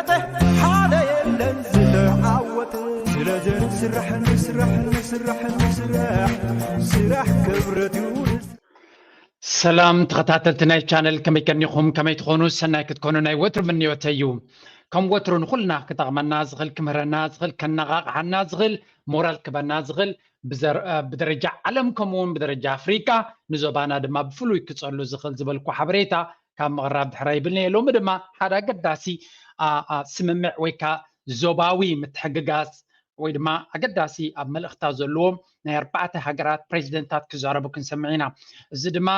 ሓደ የለን ዝተዓወተ። ስለዚ ንስራሕ፣ ንስራሕ፣ ንስራሕ፣ ንስራሕ። ስራሕ ክብረት እዩ። ሰላም ተኸታተልቲ ናይ ቻነል፣ ከመይ ቀኒኹም? ከመይ ትኾኑ? ሰናይ ክትኮኑ ናይ ወትሩ ምንዮተይ እዩ። ከም ወትሩ ንኹልና ክጠቕመና ዝኽእል፣ ክምህረና ዝኽእል፣ ከነቓቕሓና ዝኽእል፣ ሞራል ክበና ዝኽእል፣ ብዘር-፣ እ፣ ብደረጃ ዓለም ከምኡ እውን ብደረጃ ኣፍሪቃ ንዞባና ድማ ብፍሉይ ክጸሉ ዝኽእል ዝበልኩ ሓበሬታ ካብ ምቕራብ ድሕር ኣይብልን እየ። ሎሚ ድማ ሓደ ኣገዳሲ፣ ኣ፣ ኣ፣ ስምምዕ ወይ ከኣ ዞባዊ ምትሕግጋዝ ወይ ድማ ኣገዳሲ ኣብ መልእኽታ ዘለዎም ናይ ኣርባዕተ ሃገራት ፕሬዚደንታት ክዛረቡ ክንሰምዕ ኢና። እዚ ድማ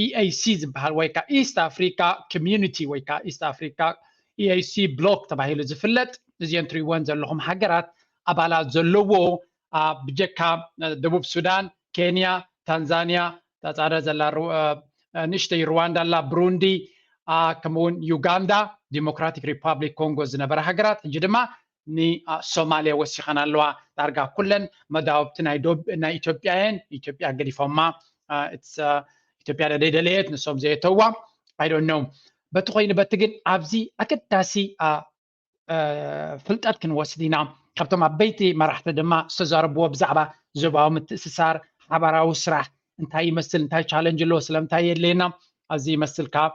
ኢ ኤ ሲ ዝበሃል ወይ ከኣ ኢስት ኣፍሪካ ኮሚዩኒቲ ወይ ከኣ ኢስት ኣፍሪካ ኢ ኤ ሲ ብሎክ ተባሂሉ ዝፍለጥ፣ እዚአን ትሪእወን ዘለኹም ሃገራት ኣባላት ዘለዎ፣ ኣ፣ ብጀካ፣ እ፣ ደቡብ ሱዳን፣ ኬንያ፣ ታንዛንያ፣ እታ ጻዕዳ ዘላ ሩ-፣ እ፣ እ፣ ንእሽተይ ሩዋንዳ ኣላ፣ ብሩንዲ፣ ኣ፣ ከምኡ እውን ዩጋንዳ፣ ዲሞክራቲክ ሪፓብሊክ ኮንጎ ዝነበራ ሃገራት፣ ሕጂ ድማ ን-፣ ኣ፣ ሶማልያ ወሲኸን ኣለዋ። ዳርጋ ኩለን መዳውብቲ ናይ ዶብ-፣ ናይ ኢትዮጵያ እየን። ኢትዮጵያ ገዲፎማ፣ ኣ፣ it's፣ ኣ፣ ኢትዮጵያ ደደይደለየት ንሶም ዘየተዋ፣ I don't know። በቲ ኮይኑ በቲ ግን ኣብዚ ኣገዳሲ፣ ኣ፣ እ፣ ፍልጠት ክንወስድ ኢና። ካብቶም ዓበይቲ መራሕቲ ድማ ዝተዛረብዎ ብዛዕባ ዞባዊ ምትእስሳር፣ ሓባራዊ ስራሕ እንታይ ይመስል፣ እንታይ ቻለንጅ ኣለዎ፣ ስለምንታይ የድልየና፣ ኣብዚ ይመስል ካብ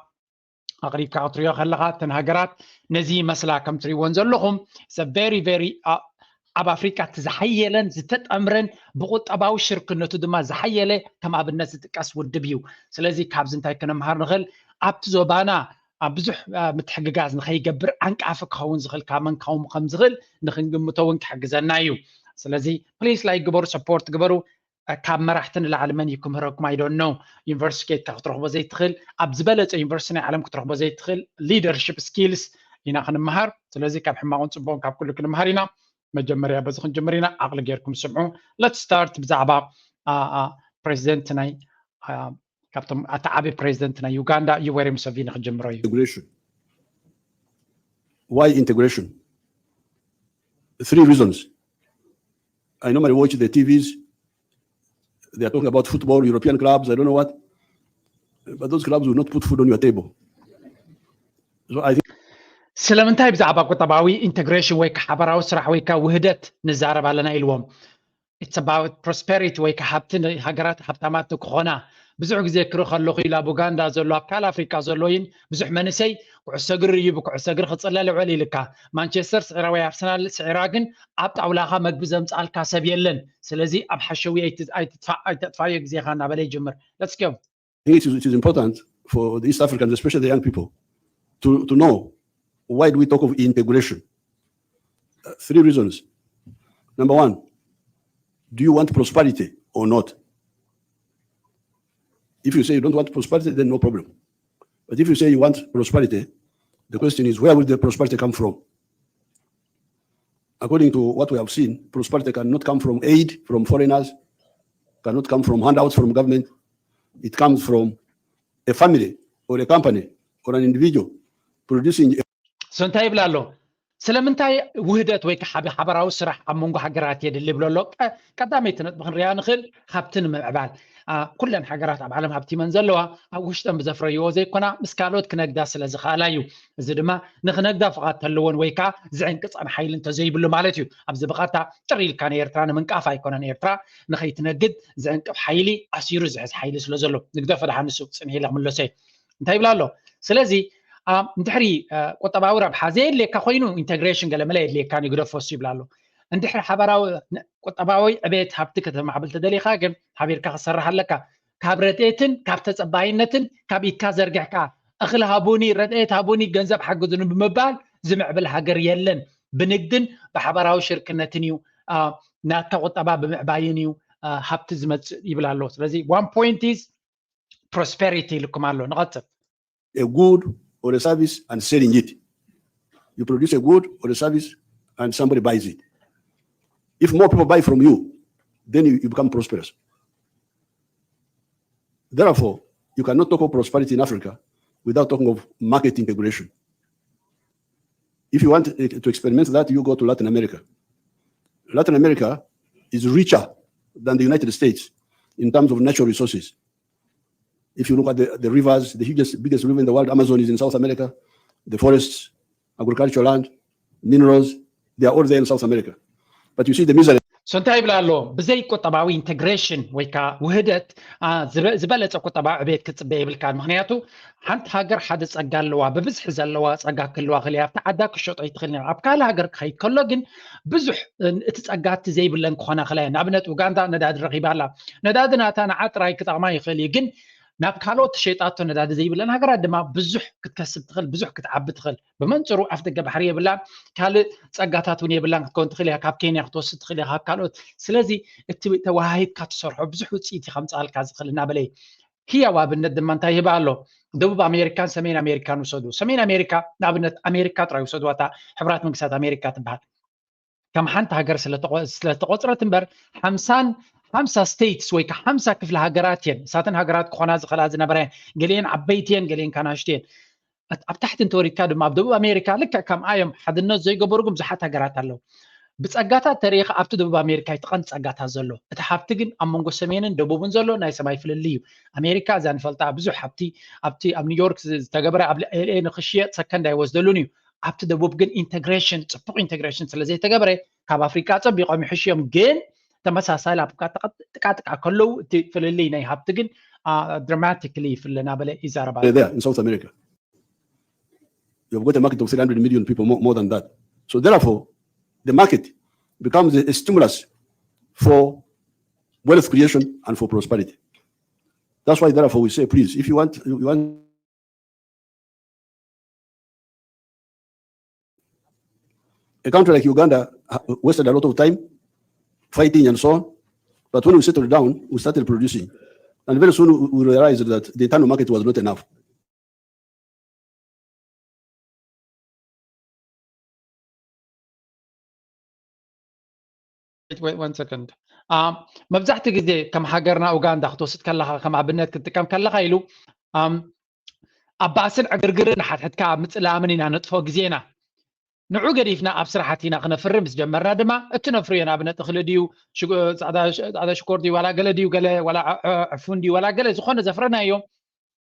ኣቕሪብካ ክትሪኦ ከለኻ እተን ሃገራት ነዚ ይመስላ። ከም ትሪእወን ዘለኹም it's a very very፣ ኣ-፣ ኣብ ኣፍሪቃ እቲ ዝሓየለን ዝተጠምረን ብቁጠባዊ ሽርክነቱ ድማ ዝሓየለ ከም ኣብነት ዝጥቀስ ውድብ እዩ። ስለዚ ካብዚ እንታይ ክንምሃር ንኽእል? ኣብቲ ዞባና ኣብ ብዙሕ፣ ኣ፣ ምትሕግጋዝ ንኸይገብር ዓንቃፊ ክኸውን ዝኽእል ካብ መን ክኸውን ከም ዝኽእል ንኽንግምቶ እውን ክሕግዘና እዩ። ስለዚ ፕሊስ ላይክ ግበሩ፣ ሰፖርት ግበሩ። እ፣ ካብ መራሕቲ ንላዕሊ መን እዩ ክምህረኩም? I don't know። ዩኒቨርሲቲ ኬድካ ክትረኽቦ ዘይትኽእል፣ ኣብ ዝበለጸ ዩኒቨርሲቲ ናይ ዓለም ክትረኽቦ ዘይትኽእል ሊደርሽፕ ስኪልስ ኢና ክንምሃር። ስለዚ ካብ ሕማቑን ጽቡቕን ካብ ኩሉ ክንምሃር ኢና። መጀመርያ በዚ ክንጅምር ኢና። ዓቕሊ ጌርኩም ስምዑ። Let's start ብዛዕባ፣ ኣ፣ ኣ፣ ፕሬዚደንት ናይ፣ ኣ፣ ካብቶም ኣቲ ዓቢ ፕሬዚደንት ናይ ዩጋንዳ ዩዌሪ ሙሰቪኒ ክጅምሮ እዩ። Integration. Why integration? Three reasons. I normally watch the T Vs. They are talking about football, European clubs, I don't know what. But those clubs will not put food on your table. So I think ስለምንታይ ብዛዕባ ቁጠባዊ ኢንቴግሬሽን ወይ ከዓ ሓበራዊ ስራሕ ወይ ከዓ ውህደት ንዛረብ ኣለና ኢልዎም። It's about prosperity ወይ ከዓ ሃብቲ፣ ሃገራት ሃብታማት ክኾና። ብዙሕ ግዜ ክርኢ ከለኹ ኢላ ቡጋንዳ ዘሎ ኣብ ካልእ ኣፍሪቃ ዘሎ ይን ብዙሕ መንእሰይ ኩዕሶ እግሪ እዩ ብኩዕሶ እግሪ ክፅለል ይውዕል ኢልካ። ማንቸስተር ስዒራ ወይ ኣርሰናል ስዒራ ግን ኣብ ጣውላኻ መግቢ ዘምፅኣልካ ሰብ የለን። ስለዚ ኣብ ሓሸዊ ኣይት- ኣይትጥፋእ ኣይተጥፋዮ ግዜኻ እናበለ ይጅምር። Let's go. think it is, it is important for the East Africans, especially the young people, to, to know why do we talk of integration? Uh, three reasons. Number one, do you want prosperity or not? If you say you don't want prosperity, then no problem. But if you say you want prosperity, the question is, where will the prosperity come from? According to what we have seen, prosperity cannot come from aid from foreigners, cannot come from handouts from government. It comes from a family or a company or an individual producing a So እንታይ ይብል ኣሎ? ስለምንታይ ውህደት ወይ ከዓ ሓበራዊ ስራሕ ኣብ መንጎ ሃገራት የድሊ ይብል ኣሎ? ቀ- ቀዳመይቲ ነጥቢ ክንሪኣ ንኽእል፣ ሃብቲ ንምዕባል። ኣ፣ ኩለን ሃገራት ኣብ ዓለም ሃብቲ መን ዘለዋ፣ ኣብ ውሽጠን ብዘፍረይዎ ዘይኮና ምስ ካልኦት ክነግዳ ስለ ዝኽኣላ እዩ። እዚ ድማ ንክነግዳ ፍቓድ ተለዎን ወይ ከዓ ዝዕንቅፀን ሓይሊ እንተዘይብሉ ማለት እዩ። ኣብዚ ብቐጥታ ጥር ኢልካ ንኤርትራ ንምንቃፍ ኣይኮነን። ኤርትራ ንኸይትነግድ ዝዕንቅፍ ሓይሊ ኣሲሩ ዝሕዝ ሓይሊ ስለ ዘሎ ንግደፎ ደሓን ንሱ ጽንሕ ኢለ ክምለሶ እየ። እንታይ ይብል ኣሎ? ስለዚ ኣ፣ እንድሕሪ ኣ፣ ቁጠባዊ ረብሓ ዘየድልየካ ኮይኑ ኢንተግሬሽን ገለመለ የድልየካ ንግደፎ እሱ ይብል ኣሎ። እንድሕሪ ሓበራዊ ቁጠባዊ ዕቤት ሃብቲ ከተማዕብል ተደሊኻ ግን ሓቢርካ ክሰርሕ ኣለካ። ካብ ረድኤትን ካብ ተጸባይነትን ካብ ኢድካ ዘርጊሕካ እኽሊ ሃቡኒ ረድኤት ሃቡኒ ገንዘብ ሓግዙኒ ብምባል ዝምዕብል ሃገር የለን። ብንግድን ብሓበራዊ ሽርክነትን እዩ ናትካ ቁጠባ ብምዕባይን እዩ ሃብቲ ዝመፅእ ይብል ኣሎ። ስለዚ one point is prosperity ኢልኩም ኣሎ። ንቐፅል። A good or a service and selling it. You produce a good or a service and somebody buys it. If more people buy from you, then you, you become prosperous. Therefore, you cannot talk of prosperity in Africa without talking of market integration. If you want to experiment that, you go to Latin America. Latin America is richer than the United States in terms of natural resources. If you look at the, the rivers, the hugest, biggest river in the world, Amazon, is in South America. The forests, agricultural land, minerals, they are all there in South America. But you see the misery. So እንታይ ይብላ ኣሎ? ብዘይ ቁጠባዊ ኢንቴግሬሽን ወይ ከዓ ውህደት ዝበለፀ ቁጠባዊ ዕቤት ክትፅበ የብልካን። ምክንያቱ ሓንቲ ሃገር ሓደ ፀጋ ኣለዋ፣ ብብዝሒ ዘለዋ ፀጋ ክህልዋ ክእል ኣብቲ ዓዳ ክሸጦ ይትኽእል። ኣብ ካልእ ሃገር ክኸይድ ከሎ ግን ብዙሕ እቲ ፀጋ እቲ ዘይብለን ክኾና ክእል። ንኣብነት ኡጋንዳ ነዳዲ ረኺባ ኣላ። ነዳዲ ናታ ንዓ ጥራይ ክጠቕማ ይኽእል እዩ፣ ግን ናብ ካልኦት ትሸይጣቶ ነዳዲ ዘይብለን ሃገራት ድማ ብዙሕ ክትከስብ ትኽእል፣ ብዙሕ ክትዓቢ ትኽእል። ብመንፅሩ ኣፍ ደገ ባሕሪ የብላን፣ ካልእ ፀጋታት እውን የብላን ክትከውን ትኽእል እያ። ካብ ኬንያ ክትወስድ ትኽእል እያ፣ ካብ ካልኦት። ስለዚ እቲ ተወሃሂድካ ትሰርሖ ብዙሕ ውፅኢት እዩ ከምፅኣልካ ዝኽእል እናበለ እዩ። ህያው ኣብነት ድማ እንታይ ይህባ ኣሎ? ደቡብ ኣሜሪካን ሰሜን ኣሜሪካን ውሰዱ። ሰሜን ኣሜሪካ ንኣብነት ኣሜሪካ ጥራይ ውሰዱ፣ እታ ሕቡራት መንግስታት ኣሜሪካ ትበሃል ከም ሓንቲ ሃገር ስለተቆፅረት እምበር ሓምሳን ሓምሳ ስቴትስ ወይ ከዓ ሓምሳ ክፍለ ሃገራት እየን። እሳተን ሃገራት ክኾና ዝኽእላ ዝነበራ እየን። ገሊአን ዓበይቲ እየን፣ ገሊአን ካናሽቲ እየን። ኣብ ታሕቲ እንተወሪድካ ድማ ኣብ ደቡብ ኣሜሪካ ልክዕ ከምኣ እዮም። ሓድነት ዘይገበሩ ግን ብዙሓት ሃገራት ኣለዉ። ብፀጋታት ተሪኢኻ ኣብቲ ደቡብ ኣሜሪካ እዩ እቲ ቀንዲ ፀጋታት ዘሎ። እቲ ሃብቲ ግን ኣብ መንጎ ሰሜንን ደቡብን ዘሎ ናይ ሰማይ ፍልልይ እዩ። ኣሜሪካ እዛ ንፈልጣ ብዙሕ ሃብቲ ኣብቲ ኣብ ኒውዮርክ ዝተገበረ ኣብ ኤልኤ ንክሽየጥ ሰከንድ ኣይወስደሉን እዩ። ኣብቲ ደቡብ ግን ኢንተግሬሽን፣ ፅቡቕ ኢንተግሬሽን ስለዘይተገበረ ካብ ኣፍሪቃ ፀቢቖም ይሕሽዮም። ግን ተመሳሳሊ ኣብ ጥቃጥቃ ከለዉ እቲ ፍልልይ ናይ ሃብቲ ግን ድራማቲክሊ ይፍለ እናበለ ይዛረብ ኣሎ። There in South America. You've got a market of three hundred million people, more, more than that. So therefore, the market becomes a, a stimulus for wealth creation and for prosperity. That's why, therefore, we say, please, if you want, you want a country like Uganda ha- wasted a lot of time fighting and so on. But when we settled down, we started producing. And very soon we we realized that the internal market was not enough. Wait, wait, one second. Um, መብዛሕትኡ ግዜ ከም ሃገርና ኡጋንዳ ክትወስድ ከለኻ ከም ኣብነት ክትጥቀም ከለኻ ኢሉ um, ኣብ ባእስን ዕግርግርን ሓድሕድካ ኣብ ምፅላምን ኢና ነጥፎ ግዜና። ንዑ ገዲፍና ኣብ ስራሕት ኢና ክነፍሪ ምስ ጀመርና ድማ እቲ ነፍርዮ ንኣብነት እኽሊ ድዩ ሽጉ- ፃዕዳ ሽ- ፃዕዳ ሽኮር ድዩ ዋላ ገለ ድዩ ገለ ዋላ ዕ- ዕ- ዕፉን ድዩ ዋላ ገለ ዝኾነ ዘፍረናዮ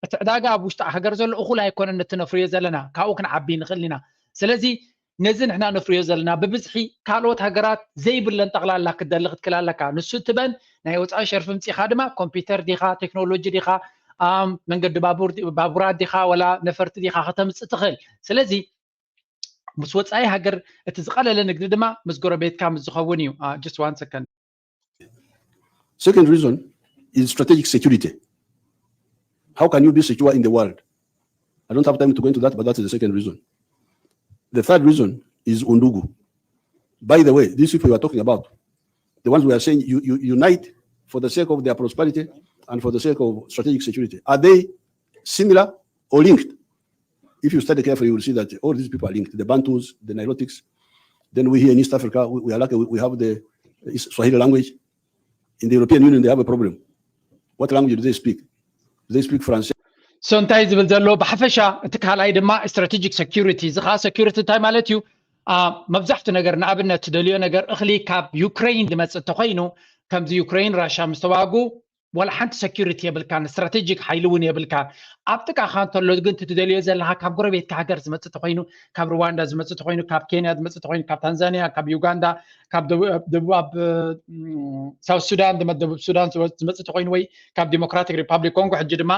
እቲ ዕዳጋ ኣብ ውሽጢ ሃገር ዘሎ እኹል ኣይኮነን። ነቲ ነፍርዮ ዘለና ካብኡ ክንዓቢ ንኽእል ኢና። ስለዚ ነዚ ንሕና ነፍርዮ ዘለና ብብዝሒ ካልኦት ሃገራት ዘይብለን ጠቕላላ ክትደሊ ክትክእል ኣለካ። ንሱ ትበን ናይ ወፃኢ ሸርፊ ምፂኻ ድማ ኮምፒውተር ዲኻ ቴክኖሎጂ ዲኻ ኣም፣ መንገዲ ባቡር ዲ- ባቡራት ዲኻ ወላ ነፈርቲ ዲኻ ከተምፅእ ትኽእል። ስለዚ ምስ ወፃኢ ሃገር እቲ ዝቐለለ ንግዲ ድማ ምስ ጎረቤትካ ምስ ዝኸውን እዩ። Uh, just one second. Second reason is strategic security. How can you be secure in the world? I don't have time to go into that, but that is the second reason. The third reason is Undugu. By the way, these people you are talking about, the ones we are saying you, you unite for the sake of their prosperity and for the sake of strategic security, are they similar or linked? If you study carefully, you will see that all these people are linked. The Bantus, the Nilotics. Then we here in East Africa, we, we are lucky, we, we have the Is- Swahili language. In the European Union, they have a problem. What language do they speak? Do they speak French? So እንታይ ዝብል ዘሎ ብሓፈሻ እቲ ካልኣይ ድማ ስትራቴጂክ ሴኩሪቲ፣ እዚ ከዓ ሴኩሪቲ እንታይ ማለት እዩ? Uh, መብዛሕቱ ነገር ንኣብነት ትደልዮ ነገር እኽሊ ካብ ዩክሬን ዝመፅእ እንተኮይኑ ከምዚ ዩክሬን ራሻ ምስ ተዋጉ ዋላ ሓንቲ ሴኩሪቲ የብልካን፣ ስትራቴጂክ ሓይሊ እውን የብልካን። ኣብ ጥቃኻ እንተሎ ግን እቲ ትደልዮ ዘለካ ካብ ጎረቤትካ ሃገር ዝመፅእ ተኮይኑ፣ ካብ ሩዋንዳ ዝመፅእ ተኮይኑ፣ ካብ ኬንያ ዝመፅእ ተኮይኑ፣ ካብ ታንዛኒያ፣ ካብ ዩጋንዳ፣ ካብ ደቡ- ደቡብ ኣብ ም፣ ሳውት ሱዳን ዝመ- ደቡብ ሱዳን ዝመ- ዝመፅእ ተኮይኑ ወይ ካብ ዲሞክራቲክ ሪፓብሊክ ኮንጎ ሕጂ ድማ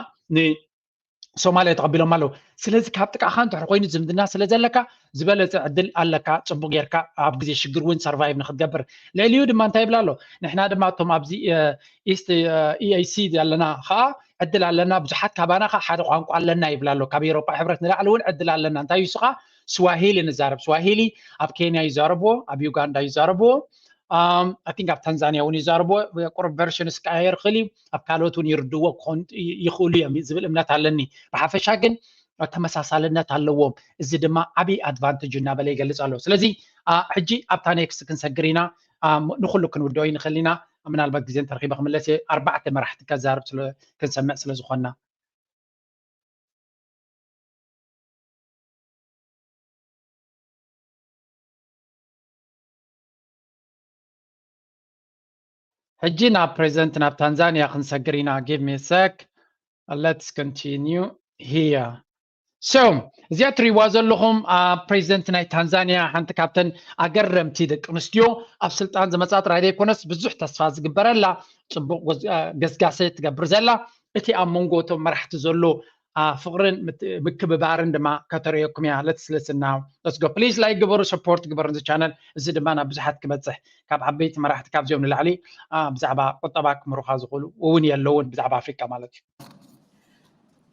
ንሶማሊያ ተቐቢሎም ኣለዉ። ስለዚ ካብ ጥቃኻ እንድሕር ኮይኑ ዝምድና ስለ ዘለካ ዝበለፀ ዕድል ኣለካ፣ ፅቡቅ ጌርካ ኣብ ግዜ ሽግር እውን ሰርቫይቭ ንክትገብር። ልዕሊኡ ድማ እንታይ ይብላ ኣሎ? ንሕና ድማ እቶም ኣብዚ ኢስት ኢኤሲ ኣለና ከዓ ዕድል ኣለና፣ ብዙሓት ካባና ከዓ ሓደ ቋንቋ ኣለና ይብላ ኣሎ። ካብ ኤሮፓ ሕብረት ንላዕሊ እውን ዕድል ኣለና። እንታይ እዩ እሱ ከዓ? ስዋሂሊ ንዛረብ። ስዋሂሊ ኣብ ኬንያ ይዛረብዎ፣ ኣብ ዩጋንዳ ይዛረብዎ፣ um, I think ኣብ ታንዛኒያ እውን ይዛረብዎ። ቁሩብ ቨርሽን ስቀያየር ክእል እዩ፣ ኣብ ካልኦት እውን ይርድዎ ክኾን ይኽእሉ እዮም ዝብል እምነት ኣለኒ። ብሓፈሻ ግን ተመሳሳልነት ኣለዎም። እዚ ድማ ዓብዪ ኣድቫንቴጅ እናበለ ይገልፅ ኣሎ። ስለዚ uh, ሕጂ ኣብታ ኔክስት ክንሰግር ኢና። Uh, ንኩሉ ክንውድኦ ይንኽእል ኢና። ምናልባት ግዜ እንተረኪበ ክምለስ እየ። ኣርባዕተ መራሕቲ ከዛርብ ስለ- ክንሰምዕ ስለ ዝኾንና። ሕጂ ናብ ፕሬዚደንት ናብ ታንዛኒያ ክንሰግር ኢና። Give me a sec. Let's continue here. So እዚኣ ትሪዋ ዘለኹም ፕሬዚደንት ናይ ታንዛኒያ ሓንቲ ካብተን ኣገረምቲ ደቂ ኣንስትዮ ኣብ ስልጣን ዝመፃ ጥራይ ዘይኮነስ ብዙሕ ተስፋ ዝግበረላ ፅቡቅ ገስጋሰ ትገብር ዘላ እቲ ኣብ መንጎ እቶም መራሕቲ ዘሎ ፍቅርን ምክብባርን ድማ ከተርእየኩም እያ። ለትስለስና ስጎ ፕሊዝ ላይክ ግበሩ፣ ሰፖርት ግበሩ እዚ ቻነል። እዚ ድማ ናብ ብዙሓት ክበፅሕ ካብ ዓበይቲ መራሕቲ ካብዚኦም ንላዕሊ ብዛዕባ ቁጠባ ክምሩኻ ዝኽእሉ እውን የለውን ብዛዕባ ኣፍሪካ ማለት እዩ።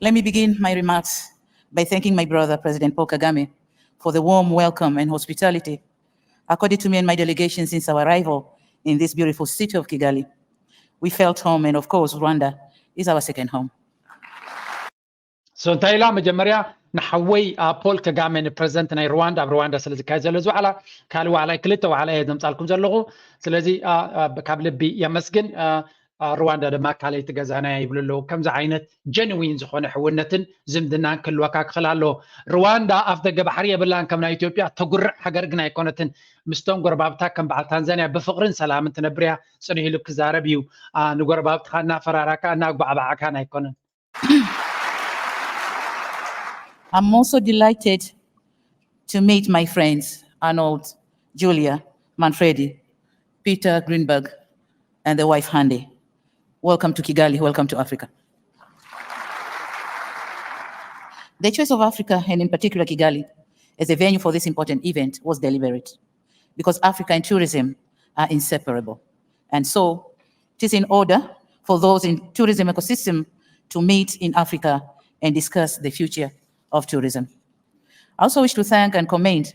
Let me begin my remarks by thanking my brother, President Paul Kagame, for the warm welcome and hospitality accorded to me and my delegation since our arrival in this beautiful city of Kigali. We felt home, and of course, Rwanda is our second home. So እንታይ ኢላ መጀመርያ ንሓወይ ፖል ከጋሜ ንፕረዚደንት ናይ ሩዋንዳ ኣብ ሩዋንዳ ስለ ዝካየድ ዘሎ እዚ ዋዕላ ካልእ ዋዕላ ክልተ ዋዕላ እየ ዘምፃልኩም ዘለኹ። ስለዚ ካብ ልቢ የመስግን። ሩዋንዳ ድማ ካልኣይቲ ገዛና ይብሉ ኣለዉ። ከምዚ ዓይነት ጀንዊን ዝኾነ ሕውነትን ዝምድናን ክህልወካ ክኽእል ኣለዎ። ሩዋንዳ ኣፍ ደገ ባሕሪ የብላን ከም ናይ ኢትዮጵያ ተጉርዕ ሃገር ግን ኣይኮነትን። ምስቶም ጎረባብታ ከም በዓል ታንዛንያ ብፍቕርን ሰላምን ትነብር እያ። ጽንሕ ኢሉ ክዛረብ እዩ። ንጎረባብትኻ እናፈራራካ እናጓዕባዕካን ኣይኮነን። I'm also delighted to meet my friends Arnold, Julia, Manfredi, Peter Greenberg, and the wife Hande. Welcome to Kigali, welcome to Africa. The choice of Africa, and in particular Kigali, as a venue for this important event was deliberate because Africa and tourism are inseparable. And so it is in order for those in tourism ecosystem to meet in Africa and discuss the future of tourism. I also wish to thank and commend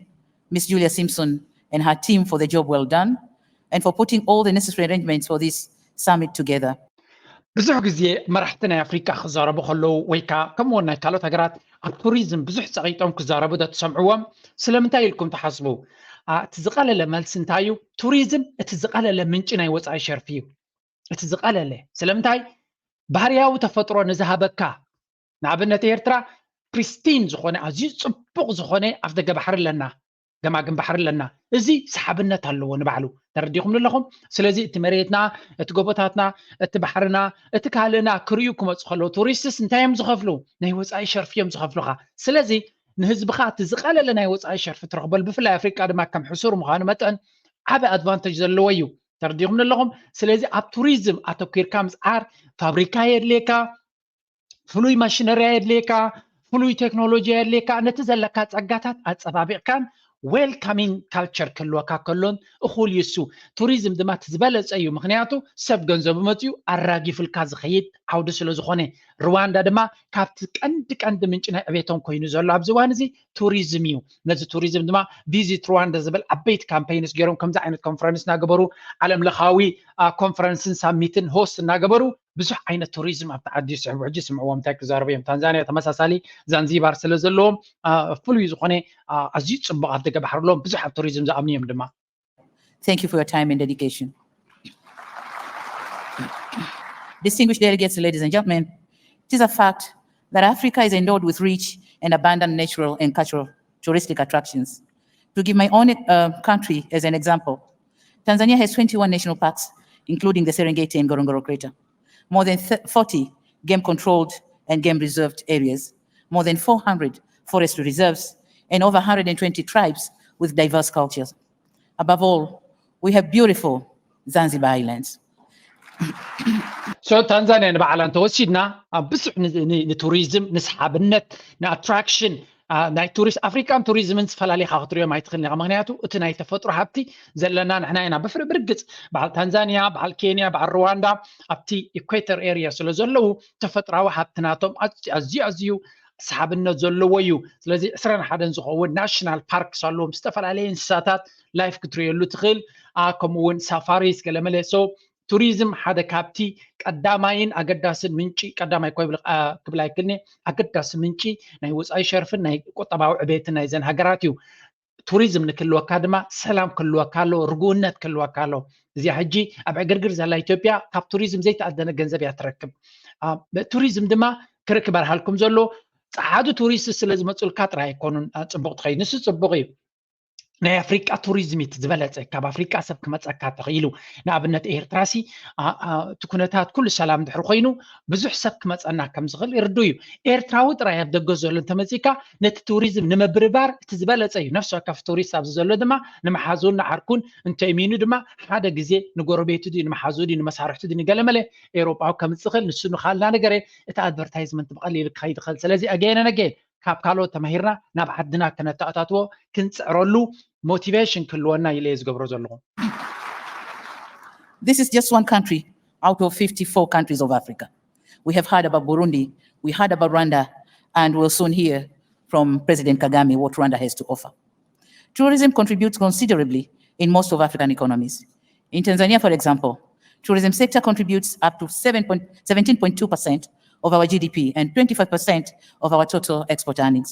Miss Julia Simpson and her team for the job well done and for putting all the necessary arrangements for this summit together. ብዙሕ ግዜ መራሕቲ ናይ ኣፍሪካ ክዛረቡ ከለዉ ወይ ከዓ ከምኡውን ናይ ካልኦት ሃገራት ኣብ ቱሪዝም ብዙሕ ፀቂጦም ክዛረቡ ዶ ትሰምዕዎም? ስለምንታይ ኢልኩም ትሓስቡ? እቲ ዝቐለለ መልሲ እንታይ እዩ? ቱሪዝም እቲ ዝቐለለ ምንጪ ናይ ወፃኢ ሸርፊ እዩ። እቲ ዝቐለለ ስለምንታይ? ባህርያዊ ተፈጥሮ ንዝሃበካ ንኣብነት ኤርትራ ፕሪስቲን ዝኾነ ኣዝዩ ፅቡቕ ዝኾነ ኣፍ ደገ ባሕሪ ኣለና፣ ገማግም ባሕሪ ኣለና። እዚ ሰሓብነት ኣለዎ ንባዕሉ። ተረዲኹም ኣለኹም? ስለዚ እቲ መሬትና፣ እቲ ጎቦታትና፣ እቲ ባሕርና፣ እቲ ካልእና ክርእዩ ክመፁ ከለዉ ቱሪስትስ እንታይ እዮም ዝኸፍሉ? ናይ ወፃኢ ሸርፊ እዮም ዝኸፍሉኻ። ስለዚ ንህዝብኻ እቲ ዝቐለለ ናይ ወፃኢ ሸርፊ ትረኽበሉ፣ ብፍላይ ኣፍሪቃ ድማ ከም ሕሱር ምዃኑ መጠን ዓቢ ኣድቫንተጅ ዘለዎ እዩ። ተረዲኹም ኣለኹም? ስለዚ ኣብ ቱሪዝም ኣተኲርካ ምፅዓር፣ ፋብሪካ የድልየካ፣ ፍሉይ ማሽነርያ የድልየካ፣ ፍሉይ ቴክኖሎጂ የድልየካ። ነቲ ዘለካ ፀጋታት ኣፀባቢቕካን ዌልካሚንግ ካልቸር ክህልወካ ከሎን እኹል እዩ እሱ። ቱሪዝም ድማ እቲ ዝበለፀ እዩ፣ ምክንያቱ ሰብ ገንዘቡ መፅኡ ኣራጊፍልካ ዝኸይድ ዓውዲ ስለ ዝኾነ። ሩዋንዳ ድማ ካብቲ ቀንዲ ቀንዲ ምንጪ ናይ ዕቤቶም ኮይኑ ዘሎ ኣብዚ እዋን እዚ ቱሪዝም እዩ። ነዚ ቱሪዝም ድማ ቪዚት ሩዋንዳ ዝብል ዓበይቲ ካምፔይንስ ገይሮም ከምዚ ዓይነት ኮንፈረንስ እናገበሩ ዓለም ለኻዊ ኮንፈረንስን ሳሚትን ሆስት እናገበሩ ብዙሕ ዓይነት ቱሪዝም ኣብቲ ዓዲ ይስሕቡ። ሕጂ ስምዕዎም እንታይ ክዛረቡ እዮም። ታንዛንያ ተመሳሳሊ ዛንዚባር ስለ ዘለዎም ፍሉይ ዝኾነ ኣዝዩ ፅቡቕ ኣብ ደገ ባሕሪ ኣለዎም። ብዙሕ ኣብ ቱሪዝም ዝኣምኑ እዮም ድማ። Thank you for your time and dedication. Distinguished delegates, ladies and gentlemen, it is a fact that Africa is endowed with rich and abundant natural and cultural touristic attractions. To give my own uh, country as an example, Tanzania has twenty-one national parks, including the Serengeti and Ngorongoro Crater, more than forty game controlled and game reserved areas, more than four hundred forest reserves, and over one hundred twenty tribes with diverse cultures. Above all, we have beautiful Zanzibar Islands. So ታንዛንያ ንባዕላ እንተወሲድና ኣብ ብዙሕ ንቱሪዝም ንሰሓብነት ንኣትራክሽን ናይ ቱሪስት ኣፍሪካን ቱሪዝምን ዝፈላለኻ ክትሪኦም ኣይትኽእልን ኢኻ። ምክንያቱ እቲ ናይ ተፈጥሮ ሃብቲ ዘለና ንሕና ኢና። ብፍሪ ብርግፅ በዓል ታንዛንያ፣ በዓል ኬንያ፣ በዓል ሩዋንዳ ኣብቲ ኢኩዌተር ኤሪያ ስለ ዘለዉ ተፈጥራዊ ሃብቲ ናቶም ኣዝዩ ኣዝዩ ሰሓብነት ዘለዎ እዩ። ስለዚ ዕስራን ሓደን ዝኸውን ናሽናል ፓርክስ ኣለዎም። ዝተፈላለየ እንስሳታት ላይፍ ክትርእየሉ ትኽእል፣ ከምኡ እውን ሳፋሪስ ገለመለ። So ቱሪዝም ሓደ ካብቲ ቀዳማይን ኣገዳስን ምንጪ፣ ቀዳማይ እኳ ክብል ኣይክእልን፣ ኣገዳሲ ምንጪ ናይ ወፃኢ ሸርፍን ናይ ቁጠባዊ ዕቤትን ናይዘን ሃገራት እዩ። ቱሪዝም ንክህልወካ ድማ ሰላም ክህልወካ ኣለዎ፣ ርጉእነት ክህልወካ ኣለዎ። እዚኣ ሕጂ ኣብ ዕግርግር ዘላ ኢትዮጵያ ካብ ቱሪዝም ዘይተኣደነ ገንዘብ እያ ትረክብ። ቱሪዝም ድማ ክርክብ ኣርሃልኩም ዘሎ ፃዓዱ ቱሪስት ስለ ዝመፁልካ ጥራይ ኣይኮኑን ፅቡቅ ትኸይድ፣ ንሱ ፅቡቅ እዩ። ናይ ኣፍሪቃ ቱሪዝም እቲ ዝበለፀ፣ ካብ ኣፍሪቃ ሰብ ክመፀካ ተኽኢሉ። ንኣብነት ኤርትራሲ እቲ ኩነታት ኩሉ ሰላም ድሕሪ ኮይኑ ብዙሕ ሰብ ክመፀና ከም ዝኽእል ይርዱ እዩ። ኤርትራዊ ጥራይ ኣብ ደገ ዘሎ እንተመፂካ ነቲ ቱሪዝም ንምብርባር እቲ ዝበለፀ እዩ። ነፍሲ ወከፍ ቱሪስት ኣብዚ ዘሎ ድማ ንመሓዙን ንዓርኩን እንተእሚኑ ድማ ሓደ ግዜ ንጎረቤቱ ድዩ ንመሓዙ ድዩ ንመሳርሕቱ ድዩ ንገለመለ ኤውሮጳዊ ከምፅእ ይኽእል። ንሱ ንኻልና ነገረ እቲ ኣድቨርታይዝመንት ብቐሊሉ ክኸይድ ይኽእል። ስለዚ ኣገየነ ነገ ካብ ካልኦት ተማሂርና ናብ ዓድና ክነተኣታትዎ ክንፅዕረሉ ሞቲቬሽን ክህልወና ኢለ እየ ዝገብሮ ዘለኹ። This is just one country out of fifty-four countries of Africa. We have heard about Burundi, we heard about Rwanda, and we'll soon hear from President Kagame what Rwanda has to offer. Tourism contributes considerably in most of African economies. In Tanzania, for example, tourism sector contributes up to seven point, seventeen point two percent of our G D P and twenty-five percent of our total export earnings.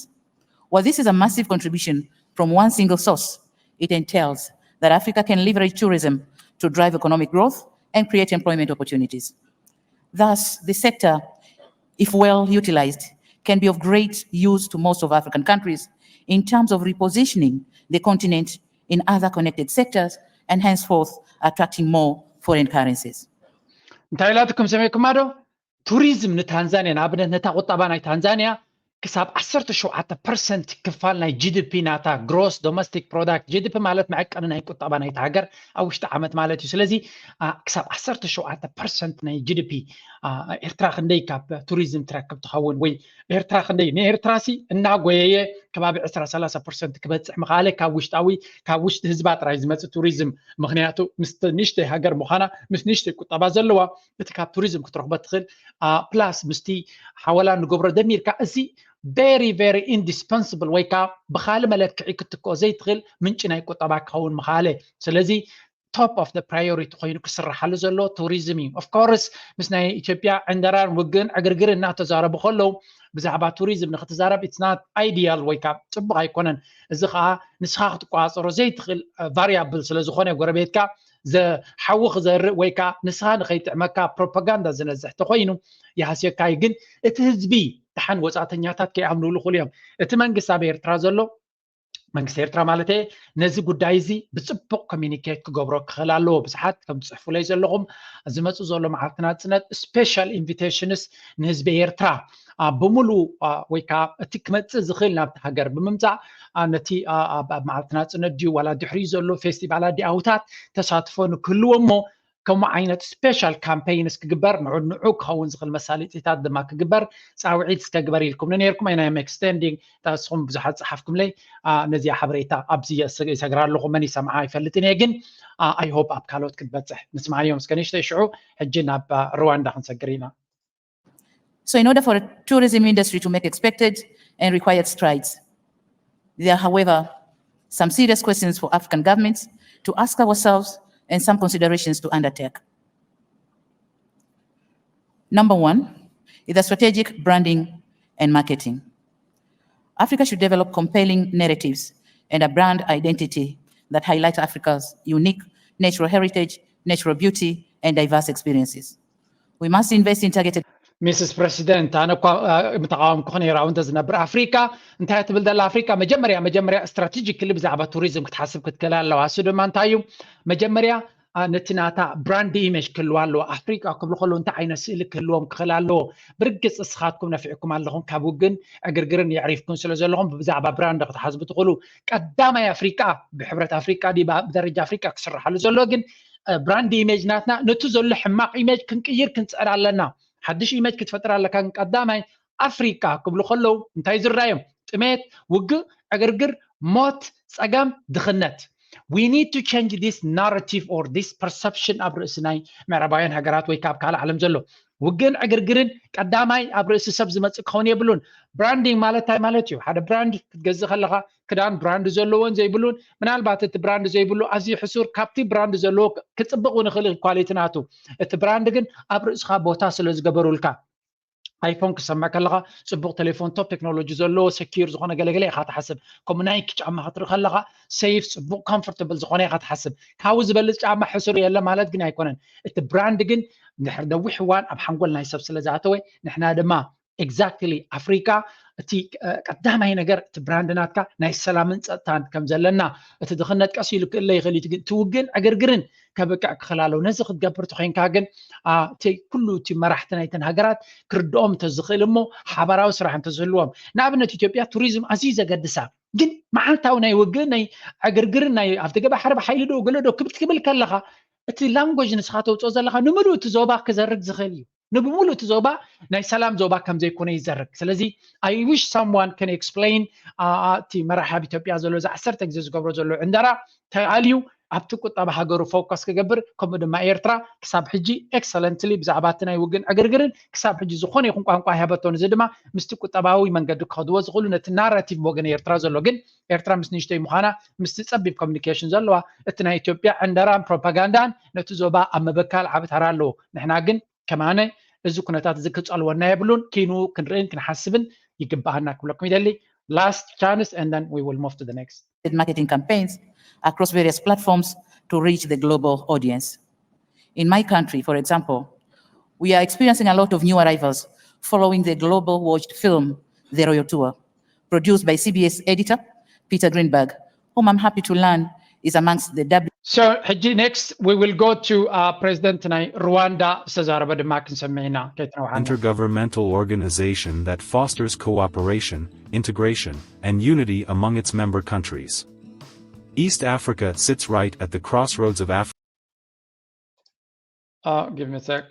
While this is a massive contribution from one single source, it entails that Africa can leverage tourism to drive economic growth and create employment opportunities. Thus, the sector, if well utilized, can be of great use to most of African countries in terms of repositioning the continent in other connected sectors and henceforth attracting more foreign currencies. እንታይ ኢላትኩም ሰሚዕኩማ ዶ? ቱሪዝም ንታንዛንያ ንኣብነት ነታ ቁጠባ ናይ ታንዛንያ ክሳብ ዓሰርተ ሸውዓተ ፐርሰንት ክፋል ናይ ጂ ዲ ፒ ናታ ግሮስ ዶሜስቲክ ፕሮዳክት ጂ ዲ ፒ ማለት መዐቀኒ ናይ ቁጠባ ናይቲ ሃገር ኣብ ውሽጢ ዓመት ማለት እዩ። ስለዚ ክሳብ ዓሰርተ ሸውዓተ ፐርሰንት ናይ ጂ ዲ ፒ ኤርትራ ክንደይ ካብ ቱሪዝም ትረክብ ትኸውን ወይ ኤርትራ ክንደይ ንኤርትራ ሲ እናጎየየ ከባቢ ዕስራ ሰላሳ ፐርሰንት ክበፅሕ ምኻለ ካብ ውሽጣዊ ካብ ውሽጢ ህዝባ ጥራይ ዝመፅእ ቱሪዝም ምክንያቱ ምስ ንእሽተይ ሃገር ምዃና ምስ ንእሽተይ ቁጠባ ዘለዋ እቲ ካብ ቱሪዝም ክትረኽቦ ትኽእል ፕላስ ምስቲ ሓወላ ንገብሮ ደሚርካ እዚ very very indispensable ወይ ከዓ ብካልእ መለክዒ ክትክኦ ዘይትኽእል ምንጪ ናይ ቁጠባ ክኸውን ምኻለ። ስለዚ top of the priority ኮይኑ ክስርሓሉ ዘሎ ቱሪዝም እዩ። Of course ምስ ናይ ኢትዮጵያ ዕንደራን ውግእን ዕግርግር እናተዛረቡ ከለዉ ብዛዕባ ቱሪዝም ንክትዛረብ it's not ideal ወይ ከዓ ፅቡቅ ኣይኮነን። እዚ ከዓ ንስኻ ክትቆፃፀሮ ዘይትኽእል ቫሪያብል ስለዝኾነ ጎረቤትካ ሓዊ ክዘርእ ወይ ከዓ ንስኻ ንኸይጥዕመካ ፕሮፓጋንዳ ዝነዝሕ ተኮይኑ ይሃስየካ እዩ። ግን እቲ ህዝቢ ደሓን ወፃእተኛታት ከይኣምንሉ ክእሉ እዮም። እቲ መንግስቲ ኣብ ኤርትራ ዘሎ መንግስቲ ኤርትራ ማለት ነዚ ጉዳይ እዚ ብፅቡቅ ኮሚኒኬት ክገብሮ ክኽእል ኣለዎ። ብዙሓት ከም ትፅሕፉለይ ዘለኹም ዝመፁ ዘሎ መዓልቲ ናፅነት ስፔሻል ኢንቪቴሽንስ ንህዝቢ ኤርትራ ብሙሉ ወይ ከዓ እቲ ክመፅእ ዝኽእል ናብቲ ሃገር ብምምፃእ ነቲ ኣብ መዓልቲ ናፅነት ድዩ ዋላ ድሕሪኡ ዘሎ ፌስቲቫላት ዲኣውታት ተሳትፎ ንክህልዎ እሞ ከምኡ ዓይነት ስፔሻል ካምፔይንስ ክግበር ንዑ ንዑ ክኸውን ዝኽእል መሳለጢታት ድማ ክግበር ፃውዒት እስከ ግበር ኢልኩም ነርኩም። I am extending ንስኹም ብዙሓት ፀሓፍኩምለይ ነዚኣ ሓበሬታ ኣብዚ ይሰግራ ኣለኹ። መን ይሰምዓ ኣይፈልጥን እየ ግን I hope ኣብ ካልኦት ክትበፅሕ ንስምዓዮም እስከ ንእሽተይ ሽዑ ሕጂ ናብ ሩዋንዳ ክንሰግር ኢና። So in order for a tourism industry to make expected and required strides, there are, however, some serious questions for African governments to ask ourselves and some considerations to undertake. Number one is the strategic branding and marketing. Africa should develop compelling narratives and a brand identity that highlight Africa's unique natural heritage, natural beauty, and diverse experiences. We must invest in targeted ሚስስ ፕረሲደንት፣ ኣነ እኳ ምተቃወምኩ ነይራ እንተ ዝነብር ኣፍሪካ እንታይ ትብል ዘላ ኣፍሪካ መጀመርያ መጀመርያ ስትራቴጂክሊ ብዛዕባ ቱሪዝም ክትሓስብ ክትክእል ኣለዋ። እሱ ድማ እንታይ እዩ? መጀመርያ ነቲ ናታ ብራንድ ኢሜጅ ክህልዋ ኣለዎ። ኣፍሪቃ ክብሉ ከለዉ እንታይ ዓይነት ስእሊ ክህልዎም ክኽእል ኣለዎ? ብርግፅ እስኻትኩም ነፊዕኩም ኣለኹም ካብ ውግን ዕግርግርን የዕሪፍኩም ስለ ዘለኹም ብዛዕባ ብራንድ ክትሓስቡ ትኽእሉ። ቀዳማይ ኣፍሪቃ ብሕብረት ኣፍሪቃ ድዩ ብደረጃ ኣፍሪቃ ክስርሓሉ ዘሎ ግን ብራንድ ኢሜጅ ናትና ነቱ ዘሎ ሕማቕ ኢሜጅ ክንቅይር ክንፅዕር ኣለና። ሓድሽ ኢሜጅ ክትፈጥር ኣለካ። ግን ቀዳማይ ኣፍሪቃ ክብሉ ከለዉ እንታይ ዝረኣዮም? ጥሜት፣ ውግእ፣ ዕግርግር፣ ሞት፣ ፀገም፣ ድኽነት። We need to change this narrative or this perception ኣብ ርእሲ ናይ ምዕራባውያን ሃገራት ወይ ካብ ካልእ ዓለም ዘሎ ውግእን ዕግርግርን ቀዳማይ ኣብ ርእሲ ሰብ ዝመፅእ ክኸውን የብሉን። ብራንዲንግ ማለት እንታይ ማለት እዩ? ሓደ ብራንድ ክትገዝእ ከለካ ክዳን ብራንድ ዘለዎን ዘይብሉን ምናልባት እቲ ብራንድ ዘይብሉ ኣዝዩ ሕሱር ካብቲ ብራንድ ዘለዎ ክፅብቅ እውን ይኽእል ኳሊቲ ናቱ። እቲ ብራንድ ግን ኣብ ርእስኻ ቦታ ስለ ዝገበሩልካ ኣይፎን ክሰምዕ ከለኻ ፅቡቅ ቴሌፎን ቶፕ ቴክኖሎጂ ዘለዎ ሰኪር ዝኾነ ገለገለ ኢኻ ትሓስብ። ከምኡ ናይኪ ጫማ ክትርኢ ከለኻ ሴፍ ፅቡቅ ኮምፎርተብል ዝኾነ ኢኻ ትሓስብ። ካብኡ ዝበልፅ ጫማ ሕሱር የለ ማለት ግን ኣይኮነን። እቲ ብራንድ ግን ድሕሪ ነዊሕ እዋን ኣብ ሓንጎል ናይ ሰብ ስለ ዝኣተወ ንሕና ድማ ኤግዛክትሊ ኣፍሪካ እቲ ቀዳማይ ነገር እቲ ብራንድ ናትካ ናይ ሰላምን ፀጥታን ከም ዘለና፣ እቲ ድኽነት ቀስ ኢሉ ክእለ ይኽእል እዩ፣ ግን እቲ ውግእን ዕግርግርን ከብቅዕ ክኽእል ኣለዎ። ነዚ ክትገብር ተኮይንካ ግን እቲ ኩሉ እቲ መራሕቲ ናይተን ሃገራት ክርድኦም እንተዝኽእል እሞ ሓባራዊ ስራሕ እንተዝህልዎም። ንኣብነት ኢትዮጵያ ቱሪዝም ኣዝዩ ዘገድሳ፣ ግን መዓልታዊ ናይ ውግእ ናይ ዕግርግርን ናይ ኣብቲ ገባ ሓርብ ሓይሊ ዶ ገለ ዶ ክብል ክብል ከለኻ እቲ ላንጎጅ ንስኻ ተውፅኦ ዘለኻ ንምሉእ እቲ ዞባ ክዘርግ ዝኽእል እዩ። ንብሙሉእ እቲ ዞባ ናይ ሰላም ዞባ ከም ዘይኮነ ይዘርግ። ስለዚ I wish someone can explain እቲ መራሒ ኣብ ኢትዮጵያ ዘሎ እዚ ዓሰርተ ግዜ ዝገብሮ ዘሎ ዕንደራ ተኣልዩ ኣብቲ ቁጠባ ሃገሩ ፎከስ ክገብር፣ ከምኡ ድማ ኤርትራ ክሳብ ሕጂ excellently ብዛዕባ እቲ ናይ ውግን ዕግርግርን ክሳብ ሕጂ ዝኾነ ይኹን ቋንቋ ኣይሃበቶን። እዚ ድማ ምስቲ ቁጠባዊ መንገዲ ክኸድዎ ዝኽእሉ ነቲ ናራቲቭ ወገን ኤርትራ ዘሎ ግን ኤርትራ ምስ ንእሽተይ ምዃና ምስቲ ጸቢብ ኮሚኒኬሽን ዘለዋ እቲ ናይ ኢትዮጵያ ዕንደራን ፕሮፓጋንዳን ነቲ ዞባ ኣብ ምብካል ዓቢ ተራ ኣለዎ። ንሕና ግን ከማነ እዚ ኩነታት እዚ ክጸልወና የብሉን። ኪኑ ክንርእን ክንሓስብን ይግባኣና ክብለኩም ይደሊ። Last chance and then we will move to the next. Marketing campaigns across various platforms to reach the global audience. In my country, for example, we are experiencing a lot of new arrivals following the global watched film, The Royal Tour, produced by C B S editor Peter Greenberg, whom I'm happy to learn is amongst the W. So ሕጂ next we will go to uh, ፕሬዚደንት ናይ ሩዋንዳ ዝተዛረበ ድማ ክንሰምዕ ኢና ከይተነውሓና። Intergovernmental organization that fosters cooperation, integration, and unity among its member countries. East Africa sits right at the crossroads of Africa. Uh, give me a sec.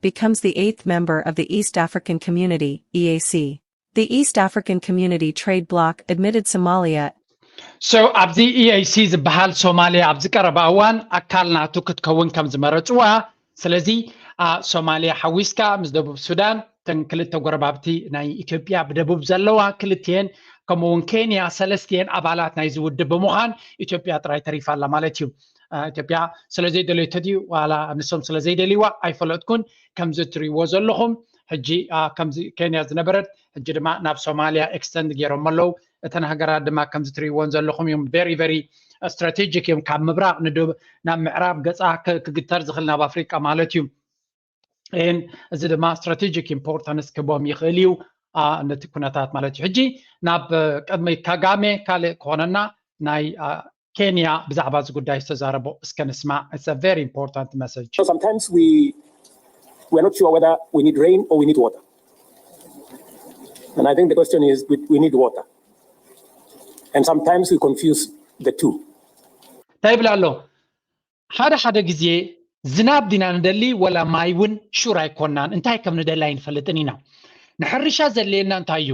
Becomes the eighth member of the East African Community, E A C. The East African Community trade bloc admitted Somalia So ኣብዚ E A C ዝበሃል ሶማልያ ኣብዚ ቀረባ እዋን ኣካል ናቱ ክትከውን ከም ዝመረፅዋ፣ ስለዚ ሶማልያ ሓዊስካ ምስ ደቡብ ሱዳን እተን ክልተ ጎረባብቲ ናይ ኢትዮጵያ ብደቡብ ዘለዋ ክልቲኤን ከምኡ እውን ኬንያ ሰለስቲኤን ኣባላት ናይዚ ውድብ ብምዃን ኢትዮጵያ ጥራይ ተሪፋ ኣላ ማለት እዩ። ኢትዮጵያ ስለ ዘይደለየቶ ድዩ ዋላ ንሶም ስለ ዘይደልይዋ ኣይፈለጥኩን። ከምዚ እትሪእዎ ዘለኹም ሕጂ ከምዚ ኬንያ ዝነበረት ሕጂ ድማ ናብ ሶማልያ ኤክስተንድ ገይሮም ኣለዉ። እተን ሃገራት ድማ ከምዚ እትሪእዎን ዘለኹም እዮም very very strategic እዮም። ካብ ምብራቕ ናብ ምዕራብ ገፃ ክግተር ዝኽእል ናብ ኣፍሪቃ ማለት እዩ። ይህን እዚ ድማ strategic importance ክቦም ይኽእል እዩ ነቲ ኩነታት ማለት እዩ። ሕጂ ናብ ቅድሚ ካጋሜ ካልእ ክኾነና ናይ ኬንያ ብዛዕባ እዚ ጉዳይ ዝተዛረቦ እስከ ንስማዕ። It's a very important message. So sometimes we we're not sure whether we need rain or we need water. And I think the question is we, we need water. And sometimes we confuse the two. እንታይ ይብል ኣሎ? ሓደ ሓደ ግዜ ዝናብ ዲና ንደሊ ወላ ማይ እውን ሹር ኣይኮናን። እንታይ ከም ንደሊ ኣይንፈልጥን ኢና። ንሕርሻ ዘድልየና እንታይ እዩ?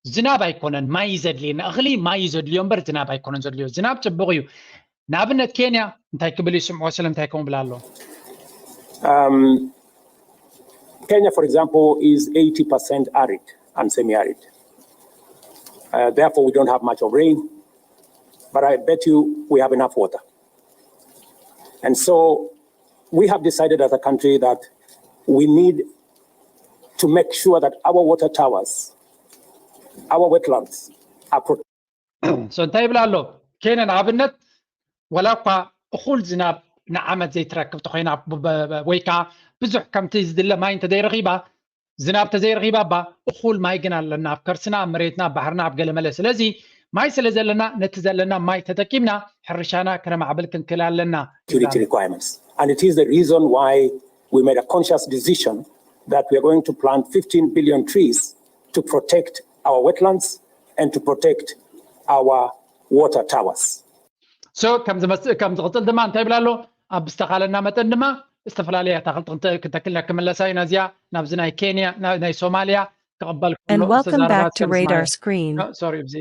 ዝናብ ኣይኮነን ማይ እዩ ዘድልየና። እኽሊ ማይ እዩ ዘድልዮ እምበር ዝናብ ኣይኮነን ዘድልዮ። ዝናብ ፅቡቕ እዩ። ንኣብነት ኬንያ እንታይ ክብል ይስምዖ ስለምንታይ ከምኡ ብላ ኣሎ? Um, Kenya, for example, is eighty percent arid and semi-arid. Uh, therefore, we don't have much of rain, but I bet you we have enough water. And so we have decided as a country that we need to make sure that our water towers, our wetlands are protected. So እንታይ ይብል ኣሎ? ኬንያ ንኣብነት ወላ እኳ እኹል ዝናብ ንዓመት ዘይትረክብ ተኮይና ወይ ከዓ ብዙሕ ከምቲ ዝድለ ማይ እንተዘይረኺባ ዝናብ ተዘይረኺባ እባ እኹል ማይ ግን ኣለና ኣብ ከርስና ኣብ መሬትና ኣብ ባሕርና ኣብ ገለመለ። ስለዚ ማይ ስለ ዘለና ነቲ ዘለና ማይ ተጠቂምና ሕርሻና ከነማዕብል ክንክእል ኣለና። Security requirements. And it is the reason why we made a conscious decision that we are going to plant fifteen billion trees to protect our wetlands and to protect our water towers. So ከም ዝመጽእ ከም ዝቕጽል ድማ እንታይ ይብል ኣሎ? ኣብ ዝተኻለና መጠን ድማ ዝተፈላለዩ ኣታኽልቲ ክንተ- ክንተክል ኢና። ክምለሳ ኢና እዚኣ ናብዚ ናይ ኬንያ ና- ናይ ሶማልያ ክቕበል And ከሎ welcome ዝተዛረባ back to እስከ ንስማያ። Radar Screen. ሶሪ፣ እዚ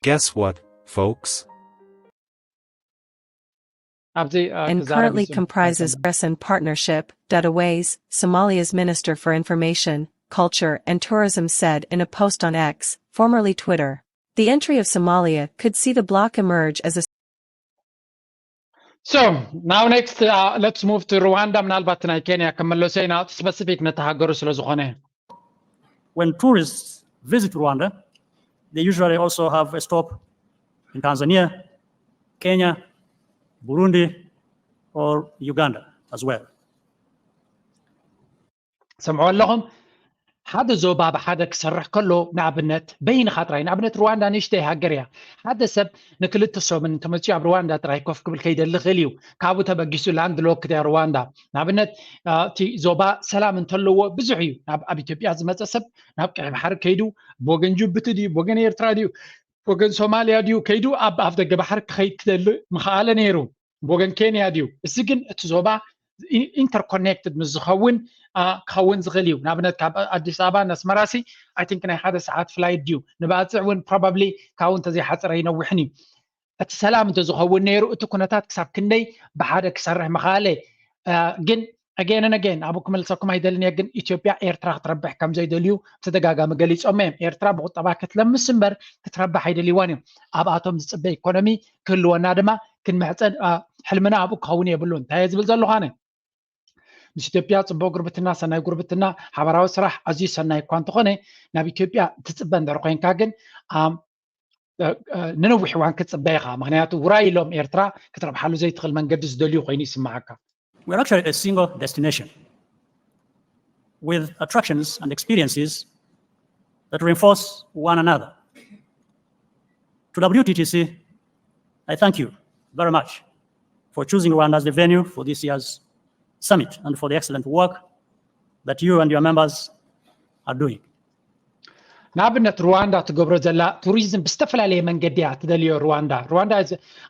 Guess what, folks? ኣብዚ እ፣ And ክዛረብ currently ይስም- comprises Press and Partnership, Dataways, Somalia's Minister for Information, Culture and Tourism said in a post on X, formerly Twitter. The entry of Somalia could see the bloc emerge as a So now next uh, let's move to Rwanda. ምናልባት ናይ ኬንያ ክመለሶ ኢና እቲ ስፐሲፊክ ነቲ ሃገሩ ስለ ዝኾነ When tourists visit Rwanda, they usually also have a stop in Tanzania, Kenya, Burundi, or Uganda as well. ሰምዑ ኣለኹም። ሓደ ዞባ ብሓደ ክሰርሕ ከሎ፣ ንኣብነት በይንኻ ጥራይ፣ ንኣብነት ሩዋንዳ ንእሽተይ ሃገር እያ። ሓደ ሰብ ንክልተ ሰሙን እንተመፅዩ ኣብ ሩዋንዳ ጥራይ ኮፍ ክብል ከይደሊ ይኽእል እዩ። ካብኡ ተበጊሱ ላንድ ሎክድ እያ ሩዋንዳ። ንኣብነት እቲ ዞባ ሰላም እንተለዎ ብዙሕ እዩ። ኣብ ኢትዮጵያ ዝመፀ ሰብ ናብ ቀይ ባሕሪ ከይዱ ብወገን ጅቡቲ ድዩ፣ ብወገን ኤርትራ ድዩ፣ ብወገን ሶማልያ ድዩ ከይዱ ኣብ ኣፍ ደገ ባሕሪ ክኸይድ ክደሊ ምኽኣለ ነይሩ። ብወገን ኬንያ ድዩ? እዚ ግን እቲ ዞባ ኢንተርኮኔክትድ ምስ ዝኸውን ክኸውን ዝኽእል እዩ። ንኣብነት ካብ ኣዲስ ኣበባ ነስመራሲ ኣይ ቲንክ ናይ ሓደ ሰዓት ፍላይት ድዩ ንባፅዕ እውን ፕሮባብሊ ካብኡ እንተዘይሓፀረ ይነውሕን እዩ። እቲ ሰላም እንተዝኸውን ነይሩ እቲ ኩነታት ክሳብ ክንደይ ብሓደ ክሰርሕ ምኽኣለ። ግን ኣገን ኣገን ኣብኡ ክመልሰኩም ኣይደልን እየ፣ ግን ኢትዮጵያ ኤርትራ ክትረብሕ ከም ዘይደልዩ ብተደጋጋሚ ገሊፆም እዮም። ኤርትራ ብቁጠባ ክትለምስ እምበር ክትረብሕ ኣይደልይዋን እዮም። ኣብኣቶም ዝፅበ ኢኮኖሚ ክህልወና ድማ ክንምሕፀን ሕልምና ኣብኡ ክኸውን የብሉን። እንታይ እየ ዝብል ዘለኹ ኣነ? ምስ ኢትዮጵያ ፅቡቅ ጉርብትና፣ ሰናይ ጉርብትና፣ ሓበራዊ ስራሕ ኣዝዩ ሰናይ እኳ እንተኾነ ናብ ኢትዮጵያ ትፅበ እንድሕር ኮይንካ ግን ንነዊሕ እዋን ክትፅበ ኢኻ። ምክንያቱ ውራይ ኢሎም ኤርትራ ክትረብሓሉ ዘይትኽእል መንገዲ ዝደልዩ ኮይኑ ይስምዓካ። We're actually a single destination with attractions and experiences that reinforce one another. To W T T C, I thank you very much for choosing Rwanda as the venue for this year's summit and for the excellent work that you and your members are doing. ንኣብነት ሩዋንዳ ትገብሮ ዘላ ቱሪዝም ብዝተፈላለየ መንገዲ እያ ትደልዮ። ሩዋንዳ ሩዋንዳ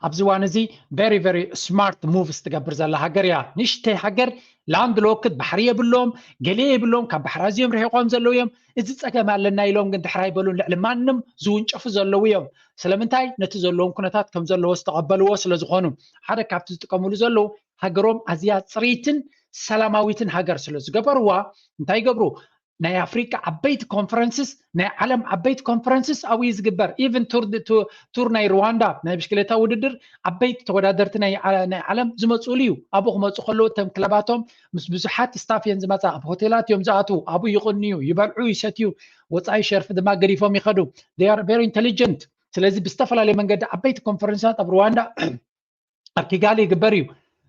ኣብዚ እዋን እዚ very very smart moves ትገብር ዘላ ሃገር እያ። ንእሽተይ ሃገር ላንድ ሎክድ ባሕሪ የብሎም፣ ገሌ የብሎም፣ ካብ ባሕሪ ኣዝዮም ርሒቆም ዘለዉ እዮም። እዚ ፀገም ኣለና ኢሎም ግን ድሕር ኣይበሉን። ልዕሊ ማንም ዝውንጨፉ ዘለዉ እዮም። ስለምንታይ? ነቲ ዘለዎም ኩነታት ከም ዘለዎ ዝተቐበልዎ ስለ ዝኾኑ። ሓደ ካብቲ ዝጥቀምሉ ዘለዉ ሃገሮም ኣዝያ ፅርይትን ሰላማዊትን ሃገር ስለ ዝገበርዋ እንታይ ይገብሩ? ናይ ኣፍሪቃ ዓበይቲ ኮንፈረንስስ ናይ ዓለም ዓበይቲ ኮንፈረንስስ ኣብኡ እዩ ዝግበር። ኢቨን ቱር ናይ ሩዋንዳ ናይ ብሽክሌታ ውድድር ዓበይቲ ተወዳደርቲ ናይ ዓለም ዝመፅእሉ እዩ። ኣብኡ ክመፁ ከለዉ እቶም ክለባቶም ምስ ብዙሓት ስታፍ እየን ዝመፃ። ኣብ ሆቴላት እዮም ዝኣትዉ። ኣብኡ ይቕንዩ፣ ይበልዑ፣ ይሰትዩ። ወፃኢ ሸርፊ ድማ ገዲፎም ይኸዱ። They are very intelligent። ስለዚ ብዝተፈላለየ መንገዲ ዓበይቲ ኮንፈረንሳት ኣብ ሩዋንዳ ኣብ ኪጋሊ ይግበር እዩ።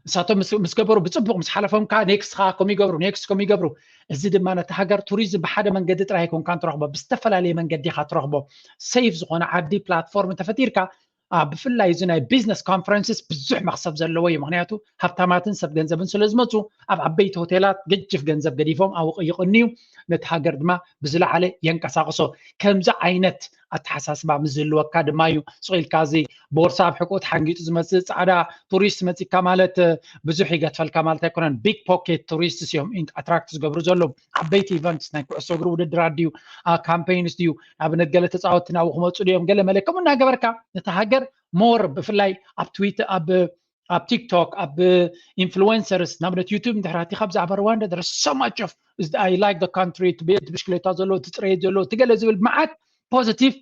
ንሳቶም ምስ ገበሩ ብፅቡቅ ምስ ሓለፎም ከዓ ኔክስት ከዓ ከምኡ ይገብሩ፣ ኔክስት ከምኡ ይገብሩ። እዚ ድማ ነቲ ሃገር ቱሪዝም ብሓደ መንገዲ ጥራይ ኣይኮንካን ትረኽቦ፣ ብዝተፈላለየ መንገዲ ኢኻ ትረኽቦ። ሴፍ ዝኾነ ዓዲ ፕላትፎርም ተፈጢርካ ብፍላይ እዚ ናይ ቢዝነስ ኮንፈረንስስ ብዙሕ መክሰብ ዘለዎ እዩ። ምክንያቱ ሃብታማትን ሰብ ገንዘብን ስለ ዝመፁ ኣብ ዓበይቲ ሆቴላት ገጅፍ ገንዘብ ገዲፎም ኣብኡ ይቕንዩ፣ ነቲ ሃገር ድማ ብዝለዓለ የንቀሳቅሶ። ከምዚ ዓይነት ኣተሓሳስባ ምስ ዝህልወካ ድማ እዩ ስቕ ኢልካ እዚ ቦርሳ ኣብ ሕቆ ተሓንጊጡ ዝመፅእ ፃዕዳ ቱሪስት መፂካ ማለት ብዙሕ ይገትፈልካ ማለት ኣይኮነን። ቢግ ፖኬት ቱሪስትስ እዮም ኣትራክት ዝገብሩ ዘለዉ። ዓበይቲ ኢቨንትስ ናይ ኩዕሶ እግሪ ውድድራት ድዩ፣ ካምፔይንስ ድዩ፣ ንኣብነት ገለ ተፃወትቲ ናብኡ ክመፁ ድዮም፣ ገለ መለ ከምኡ እናገበርካ ነቲ ሃገር ሞር ብፍላይ ኣብ ትዊተር ኣብ ኣብ ቲክቶክ ኣብ ኢንፍሉዌንሰርስ ንኣብነት ዩቱብ እንድሕር ኣቲኻ ብዛዕባ ሩዋንዳ there is so much of I like the country እቲ ብሽክሌታ ዘለዎ እቲ ፅሬት ዘለዎ እቲ ገለ ዝብል መዓት ፖዚቲቭ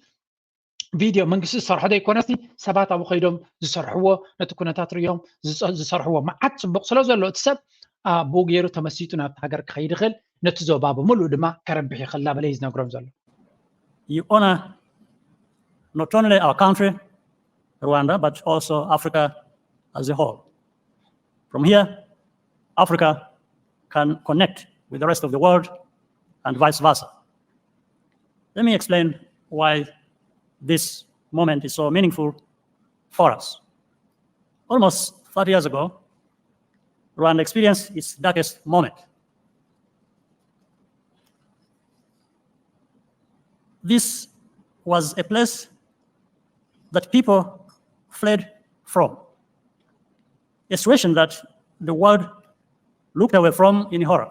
ቪድዮ መንግስቲ ዝሰርሖ ዘይኮነስ ሰባት ኣብኡ ከይዶም ዝሰርሕዎ ነቲ ኩነታት ርዮም ዝሰርሕዎ መዓት ፅቡቅ ስለ ዘሎ እቲ ሰብ ብኡ ገይሩ ተመሲጡ ናብቲ ሃገር ክኸይድ ይኽእል። ነቲ ዞባ ብምሉእ ድማ ከረብሕ ይኽእል እናበለ እዩ ዝነግሮም ዘሎ። You honor not only our country, Rwanda, but also Africa as a whole. From here, Africa can connect with the rest of the world and vice versa. Let me explain why this moment is so meaningful for us. Almost thirty years ago, Rwanda experienced its darkest moment. This was a place that people fled from, a situation that the world looked away from in horror.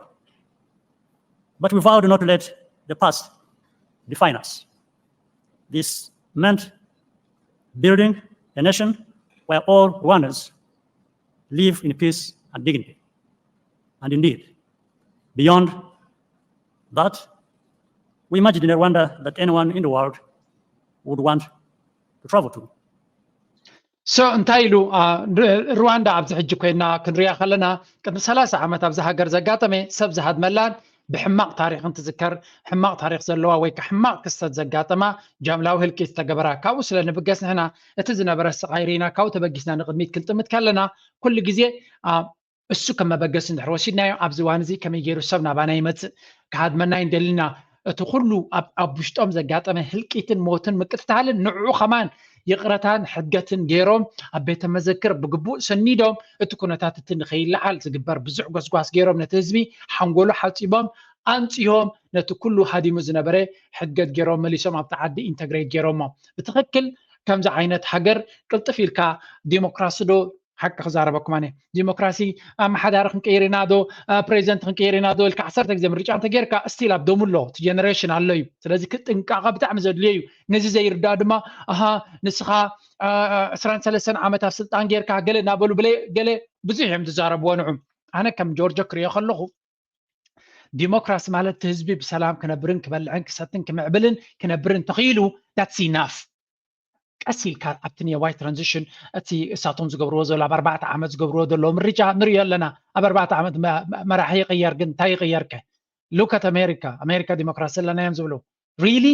But we vowed not to let the past define us. This meant building a nation where all Rwandans live in peace and dignity. And indeed, beyond that, we imagined a Rwanda that anyone in the world would want to travel to. So እንታይ ኢሉ? ሩዋንዳ ኣብዚ ሕጂ ኮይና ክንሪኣ ከለና ቅድሚ ሰላሳ ዓመት ኣብዚ ሃገር ዘጋጠመ ሰብ ዝሃድመላን ብሕማቕ ታሪኽ እንትዝከር፣ ሕማቕ ታሪኽ ዘለዋ ወይ ከዓ ሕማቕ ክስተት ዘጋጠማ፣ ጃምላዊ ህልቂት ዝተገበራ ካብኡ ስለ ንብገስ ንሕና እቲ ዝነበረ ስቓይ ርኢና ካብኡ ተበጊስና ንቕድሚት ክንጥምት ከለና ኩሉ ግዜ እሱ ከም መበገሲ እንድሕር ወሲድናዮ ኣብዚ እዋን እዚ ከመይ ገይሩ ሰብ ናባና ይመፅእ፣ ክሃድመና እዩ እንደልና እቲ ኩሉ ኣብ ውሽጦም ዘጋጠመ ህልቂትን ሞትን ምቅትታልን ንዕኡ ከማን ይቕረታን ሕድገትን ገይሮም ኣብ ቤተ መዘክር ብግቡእ ሰኒዶም እቲ ኩነታት እቲ ንኸይለዓል ዝግበር ብዙሕ ጎስጓስ ገይሮም ነቲ ህዝቢ ሓንጎሉ ሓፂቦም ኣንፅሆም ነቲ ኩሉ ሃዲሙ ዝነበረ ሕድገት ገይሮም መሊሶም ኣብቲ ዓዲ ኢንተግሬት ገይሮሞ። ብትኽክል ከምዚ ዓይነት ሃገር ቅልጥፍ ኢልካ ዲሞክራሲ ዶ ሓቂ ክዛረበኩም ኣነ ዲሞክራሲ ኣመሓዳሪ ክንቀይር ኢና ዶ ፕሬዚደንት ክንቀይር ኢና ዶ ኢልካ ዓሰርተ ግዜ ምርጫ እንተጌርካ ስቲል ኣብ ደሙ ኣሎ እቲ ጀነሬሽን ኣሎ እዩ። ስለዚ ክጥንቃቐ ብጣዕሚ ዘድልዮ እዩ። ነዚ ዘይርዳእ ድማ ኣሃ ንስኻ ዕስራን ሰለስተን ዓመት ኣብ ስልጣን ጌርካ ገለ እናበሉ ብለ ገለ ብዙሕ እዮም ዝዛረብዎ ንዑ። ኣነ ከም ጆርጆ ክሪኦ ከለኹ ዲሞክራሲ ማለት እቲ ህዝቢ ብሰላም ክነብርን ክበልዕን ክሰትን ክምዕብልን ክነብርን እንተኽኢሉ that's enough። ቀስ ኢልካ ኣብቲ ኒየዋይ ትራንዚሽን እቲ እሳቶም ዝገብርዎ ዘሎ ኣብ ኣርባዕተ ዓመት ዝገብርዎ ዘለዉ ምርጫ ንሪኦ ኣለና። ኣብ ኣርባዕተ ዓመት መራሒ ይቕየር ግን እንታይ ይቕየርከ? ሉከት ኣሜሪካ ኣሜሪካ ዲሞክራሲ ኣለና እዮም ዝብሉ። ሪሊ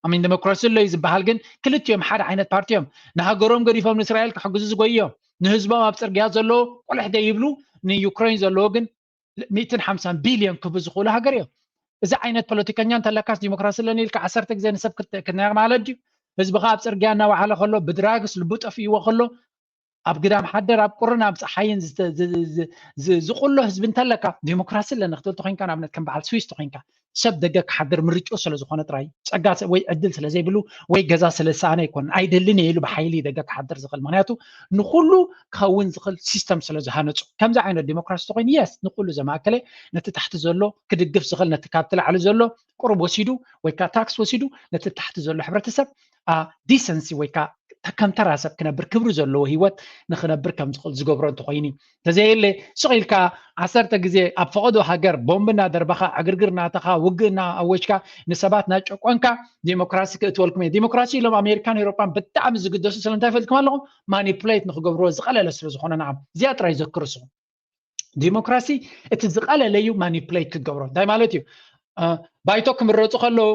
ኣሚን ዲሞክራሲ ኣሎ እዩ ዝበሃል ግን ክልቲኦም ሓደ ዓይነት ፓርቲ እዮም። ንሃገሮም ገዲፎም ንእስራኤል ክሕግዙ ዝጎይዮም ንህዝቦም ኣብ ፅርግያ ዘለዉ ቁልሕ ደይብሉ ንዩክሬን ዘለዉ ግን ሚእትን ሓምሳን ቢልዮን ክህቡ ዝኽእሉ ሃገር እዮም። እዚ ዓይነት ፖለቲከኛ እንተለካስ ዲሞክራሲ ኣለኒ ኢልካ ዓሰርተ ግዜ ንሰብ ክትናየቕ ማለት ድዩ? ህዝብኻ ኣብ ፅርግያ እናወዓለ ከሎ ብድራግስ ልቡ ጠፍእዎ ከሎ ኣብ ግዳም ሓደር ኣብ ቁርን ኣብ ፀሓይን ዝቁሎ ህዝቢ እንተለካ ዲሞክራሲ ኣለኒ ክትብል ተኮይንካ ንኣብነት ከም በዓል ስዊስ ተኮይንካ ሰብ ደገ ክሓድር ምርጭኡ ስለዝኮነ ጥራይ ጸጋ ወይ ዕድል ስለዘይብሉ ወይ ገዛ ስለዝሰኣነ ኣይኮነን ኣይደልን እየ ኢሉ ብሓይሊ ደገ ክሓድር ዝኽእል ምክንያቱ ንኩሉ ክኸውን ዝኽእል ሲስተም ስለዝሃነፁ ከምዚ ዓይነት ዲሞክራሲ ተኮይኑ የስ ንኩሉ ዘማእከለ ነቲ ታሕቲ ዘሎ ክድግፍ ዝኽእል ነቲ ካብቲ ላዕሊ ዘሎ ቁሩብ ወሲዱ ወይ ከዓ ታክስ ወሲዱ ነቲ ታሕቲ ዘሎ ሕብረተሰብ ዲሰንሲ ወይ ከዓ ከም ተራ ሰብ ክነብር ክብሪ ዘለዎ ህይወት ንክነብር ከም ዝኽእል ዝገብሮ እንተኮይኑ እዩ። ተዘየለ ስቕ ኢልካ ዓሰርተ ግዜ ኣብ ፈቐዶ ሃገር ቦምብ እናደርበኻ ዕግርግር እናተኻ ውግእ እናኣወጅካ ንሰባት እናጨቆንካ ዲሞክራሲ ክእትወልኩም እየ። ዲሞክራሲ ኢሎም ኣሜሪካን ኤውሮጳን ብጣዕሚ ዝግደሱ ስለምንታይ ፈልጥኩም ኣለኹም? ማኒፕሌት ንክገብርዎ ዝቐለለ ስለ ዝኾነ ንዓም እዚኣ ጥራይ ዘክር እስኹም። ዲሞክራሲ እቲ ዝቐለለ እዩ ማኒፕሌት ክትገብሮ እንታይ ማለት እዩ? ባይቶ ክምረፁ ከለዉ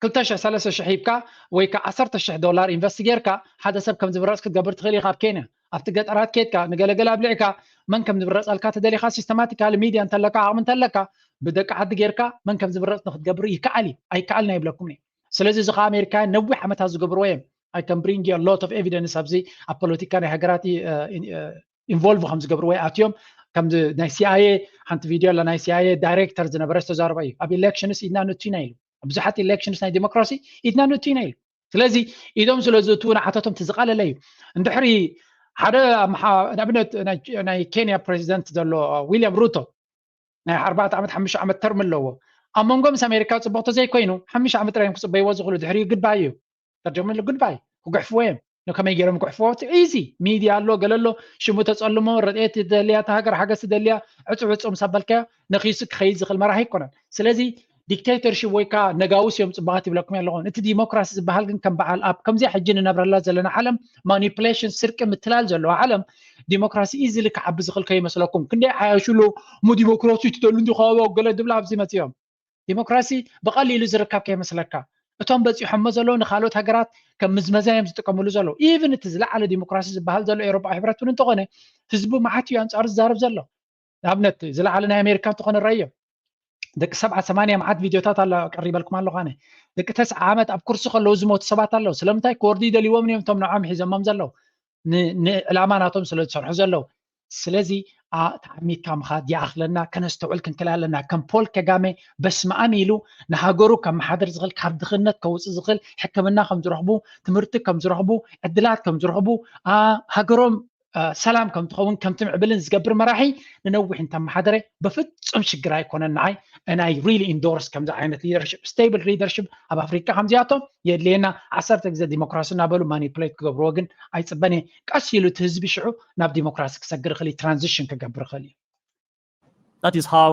ክልተ ሽሕ ሰለስተ ሽሕ ሂብካ ወይ ከዓ ዓሰርተ ሽሕ ዶላር ኢንቨስት ጌርካ ሓደ ሰብ ከም ዝምረፅ ክትገብር ትኽእል ኢኻ። ኣብ ኬንያ ኣብቲ ገጠራት ኬድካ ንገለገለ ኣብሊዕካ መን ከም ዝምረፀልካ ተደሊኻ ሲስተማቲካሊ ሚድያ እንተለካ ዓቕሚ እንተለካ ብደቂ ዓዲ ጌርካ መን ከም ዝምረፅ ንክትገብር ይከኣል እዩ ኣይከኣልን ኣይብለኩም እዩ። ስለዚ እዚ ከዓ ኣሜሪካውያን ነዊሕ ዓመታት ዝገብርዎ እዮም። I can bring you a lot of evidence ኣብዚ ኣብ ፖለቲካ ናይ ሃገራት ኢንቮልቭ ከም ዝገብርዎ ኣትዮም ከም ናይ ሲኣይኤ ሓንቲ ቪድዮ ኣላ ናይ ሲኣይኤ ዳይሬክተር ዝነበረ ዝተዛረበ እዩ ኣብ ኢሌክሽንስ ኢድና ንቱ ኢና ኢሉ ብዙሓት ኢሌክሽንስ ናይ ዲሞክራሲ ኢድና ንቱ ኢና ኢሉ ስለዚ ኢዶም ስለ ዝእትዉ ንዓታቶም ትዝቐለለ እዩ እንድሕሪ ሓደ ንኣብነት ናይ ኬንያ ፕሬዚደንት ዘሎ ዊልያም ሩቶ ናይ ኣርባዕተ ዓመት ሓሙሽተ ዓመት ተርም ኣለዎ ኣብ መንጎ ምስ ኣሜሪካ ፅቡቕ ተዘይኮይኑ ሓሙሽተ ዓመት ጥራዮም ክፅበይዎ ዝኽእሉ ድሕሪኡ ግድባይ እዩ ተርጀምሉ ግድባይ ክጉሕፍዎ እዮም ንከመይ ገይሮም ክጉሕፍዎ እቲ ኢዚ ሚድያ ኣሎ ገለ ኣሎ ሽሙ ተፀልሞ ረድኤት ደልያ እታ ሃገር ሓገዝ ደልያ ዕፁ ዕፁ ምስ ኣበልካዮ ነኺሱ ክኸይድ ዝኽእል መራሒ ኣይኮነን ስለዚ ዲክቴተርሽፕ ወይ ከዓ ነጋውስ እዮም ፅቡቃት ይብለኩም ኣለኹ እቲ ዲሞክራሲ ዝበሃል ግን ከም በዓል ኣብ ከምዚኣ ሕጂ ንነብረላ ዘለና ዓለም ማኒፕሌሽን ስርቂ ምትላል ዘለዋ ዓለም ዲሞክራሲ ኢዝሊ ክዓቢ ዝኽእል ከይመስለኩም ክንደይ ዓያሹ ኣሎ እሞ ዲሞክራሲ ትደሉ እንዲ ከባቢ ገለ ድብላ ኣብዚ መፅኦም ዲሞክራሲ ብቐሊሉ ዝርከብ ከይመስለካ እቶም በፂሖሞ ዘለዉ ንካልኦት ሃገራት ከም ምዝመዛ እዮም ዝጥቀምሉ ዘለዉ ኢቭን እቲ ዝለዓለ ዲሞክራሲ ዝበሃል ዘሎ ኤሮጳ ሕብረት እውን እንተኾነ ህዝቡ መዓት እዩ ኣንፃሩ ዝዛረብ ዘሎ ንኣብነት ዝለዓለ ናይ ኣሜሪካ እንተኾነ ረዮ ደቂ ሰብዓ ሰማንያ መዓት ቪድዮታት ኣላ ቀሪበልኩም ኣለኹ ኣነ ደቂ ተስዓ ዓመት ኣብ ኩርሲ ከለዉ ዝሞቱ ሰባት ኣለዉ ስለምንታይ ክወርዱ ይደልይዎም እዮም እቶም ንዖም ሒዞሞም ዘለዉ ንዕላማ ናቶም ስለ ዝሰርሑ ዘለዉ ስለዚ ተዓሚትካ ምኻድ ይኣኽለና ከነስተውዕል ክንክል ኣለና ከም ፖል ከጋሜ በስመኣም ኢሉ ንሃገሩ ከመሓድር ዝኽእል ካብ ድኽነት ከውፅእ ዝኽእል ሕክምና ከም ዝረኽቡ ትምህርቲ ከም ዝረኽቡ ዕድላት ከም ዝረኽቡ ሃገሮም ሰላም ከም ትኸውን ከም ትምዕብልን ዝገብር መራሒ ንነዊሕ እንተመሓደረ በፍጹም ሽግር ኣይኮነን ንዓይ and I really endorse ከምዚ ዓይነት leadership stable leadership ኣብ ኣፍሪቃ ከምዚኣቶም የድልየና ዓሰርተ ግዜ ዲሞክራሲ እናበሉ ማኒፕሌት ክገብርዎ ግን ኣይፅበን እየ ቀስ ኢሉ እቲ ህዝቢ ሽዑ ናብ ዲሞክራሲ ክሰግር ይኽእል እዩ ትራንዚሽን ክገብር ይኽእል እዩ That is how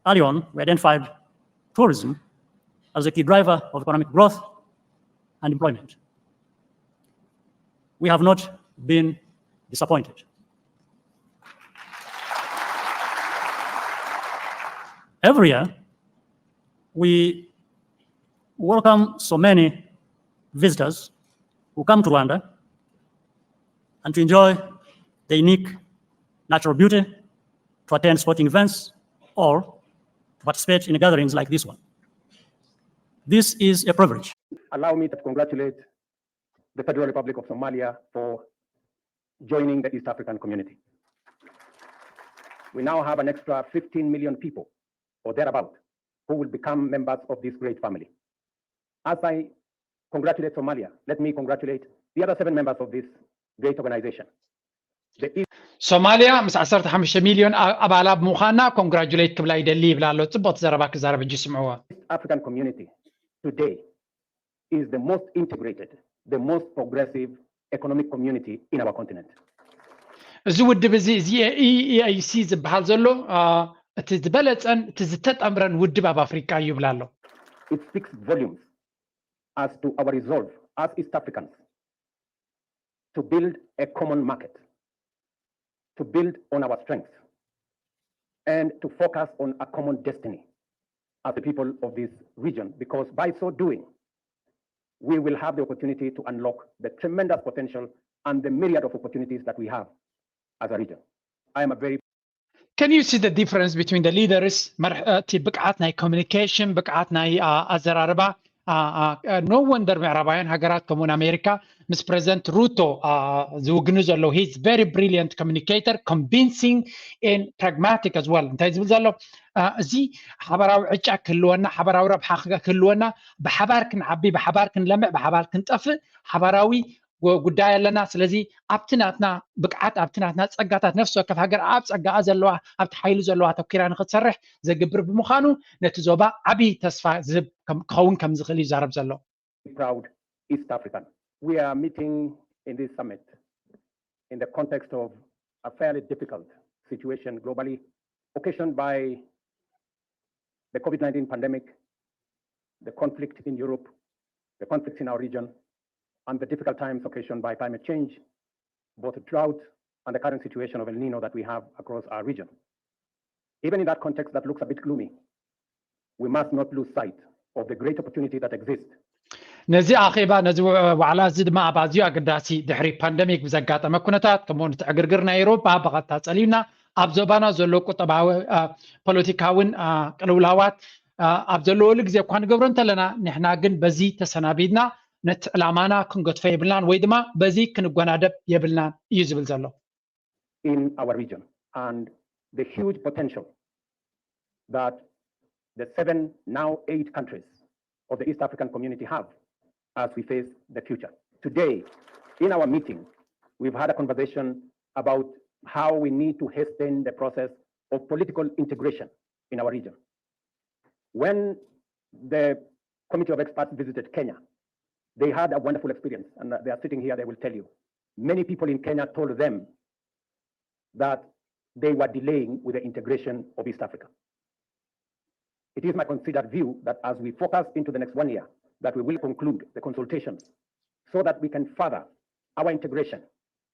early on we identified tourism as a key driver of economic growth and employment. We have not been disappointed. Every year, we welcome so many visitors who come to Rwanda and to enjoy the unique natural beauty, to attend sporting events, or to participate in gatherings like this one. This is a privilege. Allow me to congratulate the Federal Republic of Somalia for joining the East African community. We now have an extra fifteen million people or thereabout who will become members of this great family. As I congratulate Somalia, let me congratulate the other seven members of this great organization. The East ሶማልያ ምስ ዓሰርተ ሓሙሽተ ሚልዮን ኣባላ ብምዃና ኮንግራጁሌት ክብላ ይደሊ ይብላ ኣሎ። ፅቡቕቲ ዘረባ ክዛረብ ሕጂ ስምዕዎ። African community today is the most integrated, the most progressive economic community in our continent. እዚ ውድብ እዚ እዚ ኢኤሲ ዝበሃል ዘሎ እቲ ዝበለፀን እቲ ዝተጠምረን ውድብ ኣብ ኣፍሪቃ እዩ ይብላ ኣሎ። It speaks volumes as to our resolve as East Africans to build a common market, to build on our strengths, and to focus on a common destiny as the people of this region, because by so doing, we will have the opportunity to unlock the tremendous potential and the myriad of opportunities that we have as a region. I am a very Can you see the difference between the leaders? እቲ ብቅዓት ናይ ኮሚኒኬሽን፣ ብቅዓት ናይ ኣዘራርባ። No wonder ምዕራባውያን ሃገራት ከምኡውን ኣሜሪካ ምስ ፕረዚደንት ሩቶ ዝውግኑ ዘለዉ። He's very brilliant communicator, convincing and pragmatic as well። እንታይ ዝብል ዘሎ እዚ ሓበራዊ ዕጫ ክህልወና፣ ሓበራዊ ረብሓ ክህልወና፣ ብሓባር ክንዓቢ፣ ብሓባር ክንለምዕ፣ ብሓባር ክንጠፍእ ሓባራዊ ጉዳይ ኣለና። ስለዚ ኣብቲ ናትና ብቅዓት፣ ኣብቲ ናትና ፀጋታት፣ ነፍሲ ወከፍ ሃገር ኣብ ፀጋኣ ዘለዋ፣ ኣብቲ ሓይሉ ዘለዋ ኣተኪራ ንክትሰርሕ ዘግብር ብምዃኑ ነቲ ዞባ ዓብዪ ተስፋ ዝህብ ክኸውን ከም ዝኽእል ይዛረብ ዘሎ። Proud East African. We are meeting in this summit in the context of a fairly difficult situation globally, occasioned by the COVID nineteen pandemic, the conflict in Europe, the conflicts in our region, and the difficult times occasioned by climate change, both drought and the current situation of El Nino that we have across our region. Even in that context that looks a bit gloomy, we must not lose sight of the great opportunity that exists. ነዚ ኣኼባ፣ ነዚ ዋዕላ እዚ ድማ ኣብ ኣዝዩ ኣገዳሲ፣ ድሕሪ ፓንደሚክ ብዘጋጠመ ኩነታት፣ ከምኡውን እቲ ዕግርግር ናይ ኤውሮጳ ብቐጥታ ጸሊዩና፣ ኣብ ዞባና ዘሎ ቁጠባዊ፣ ፖለቲካውን ቅልውላዋት ኣብ ዘለወሉ ግዜ እኳ ንገብሮ እንተለና፣ ንሕና ግን በዚ ተሰናቢድና ነቲ ዕላማና ክንገድፎ የብልናን፣ ወይ ድማ በዚ ክንጓናደብ የብልናን እዩ ዝብል ዘሎ። In our region and the huge potential that the seven, now eight countries of the East African community have as we face the future. Today, in our meeting, we've had a conversation about how we need to hasten the process of political integration in our region. When the committee of experts visited Kenya, they had a wonderful experience, and they are sitting here, they will tell you. Many people in Kenya told them that they were delaying with the integration of East Africa. It is my considered view that as we focus into the next one year, that we will conclude the consultations so that we can further our integration,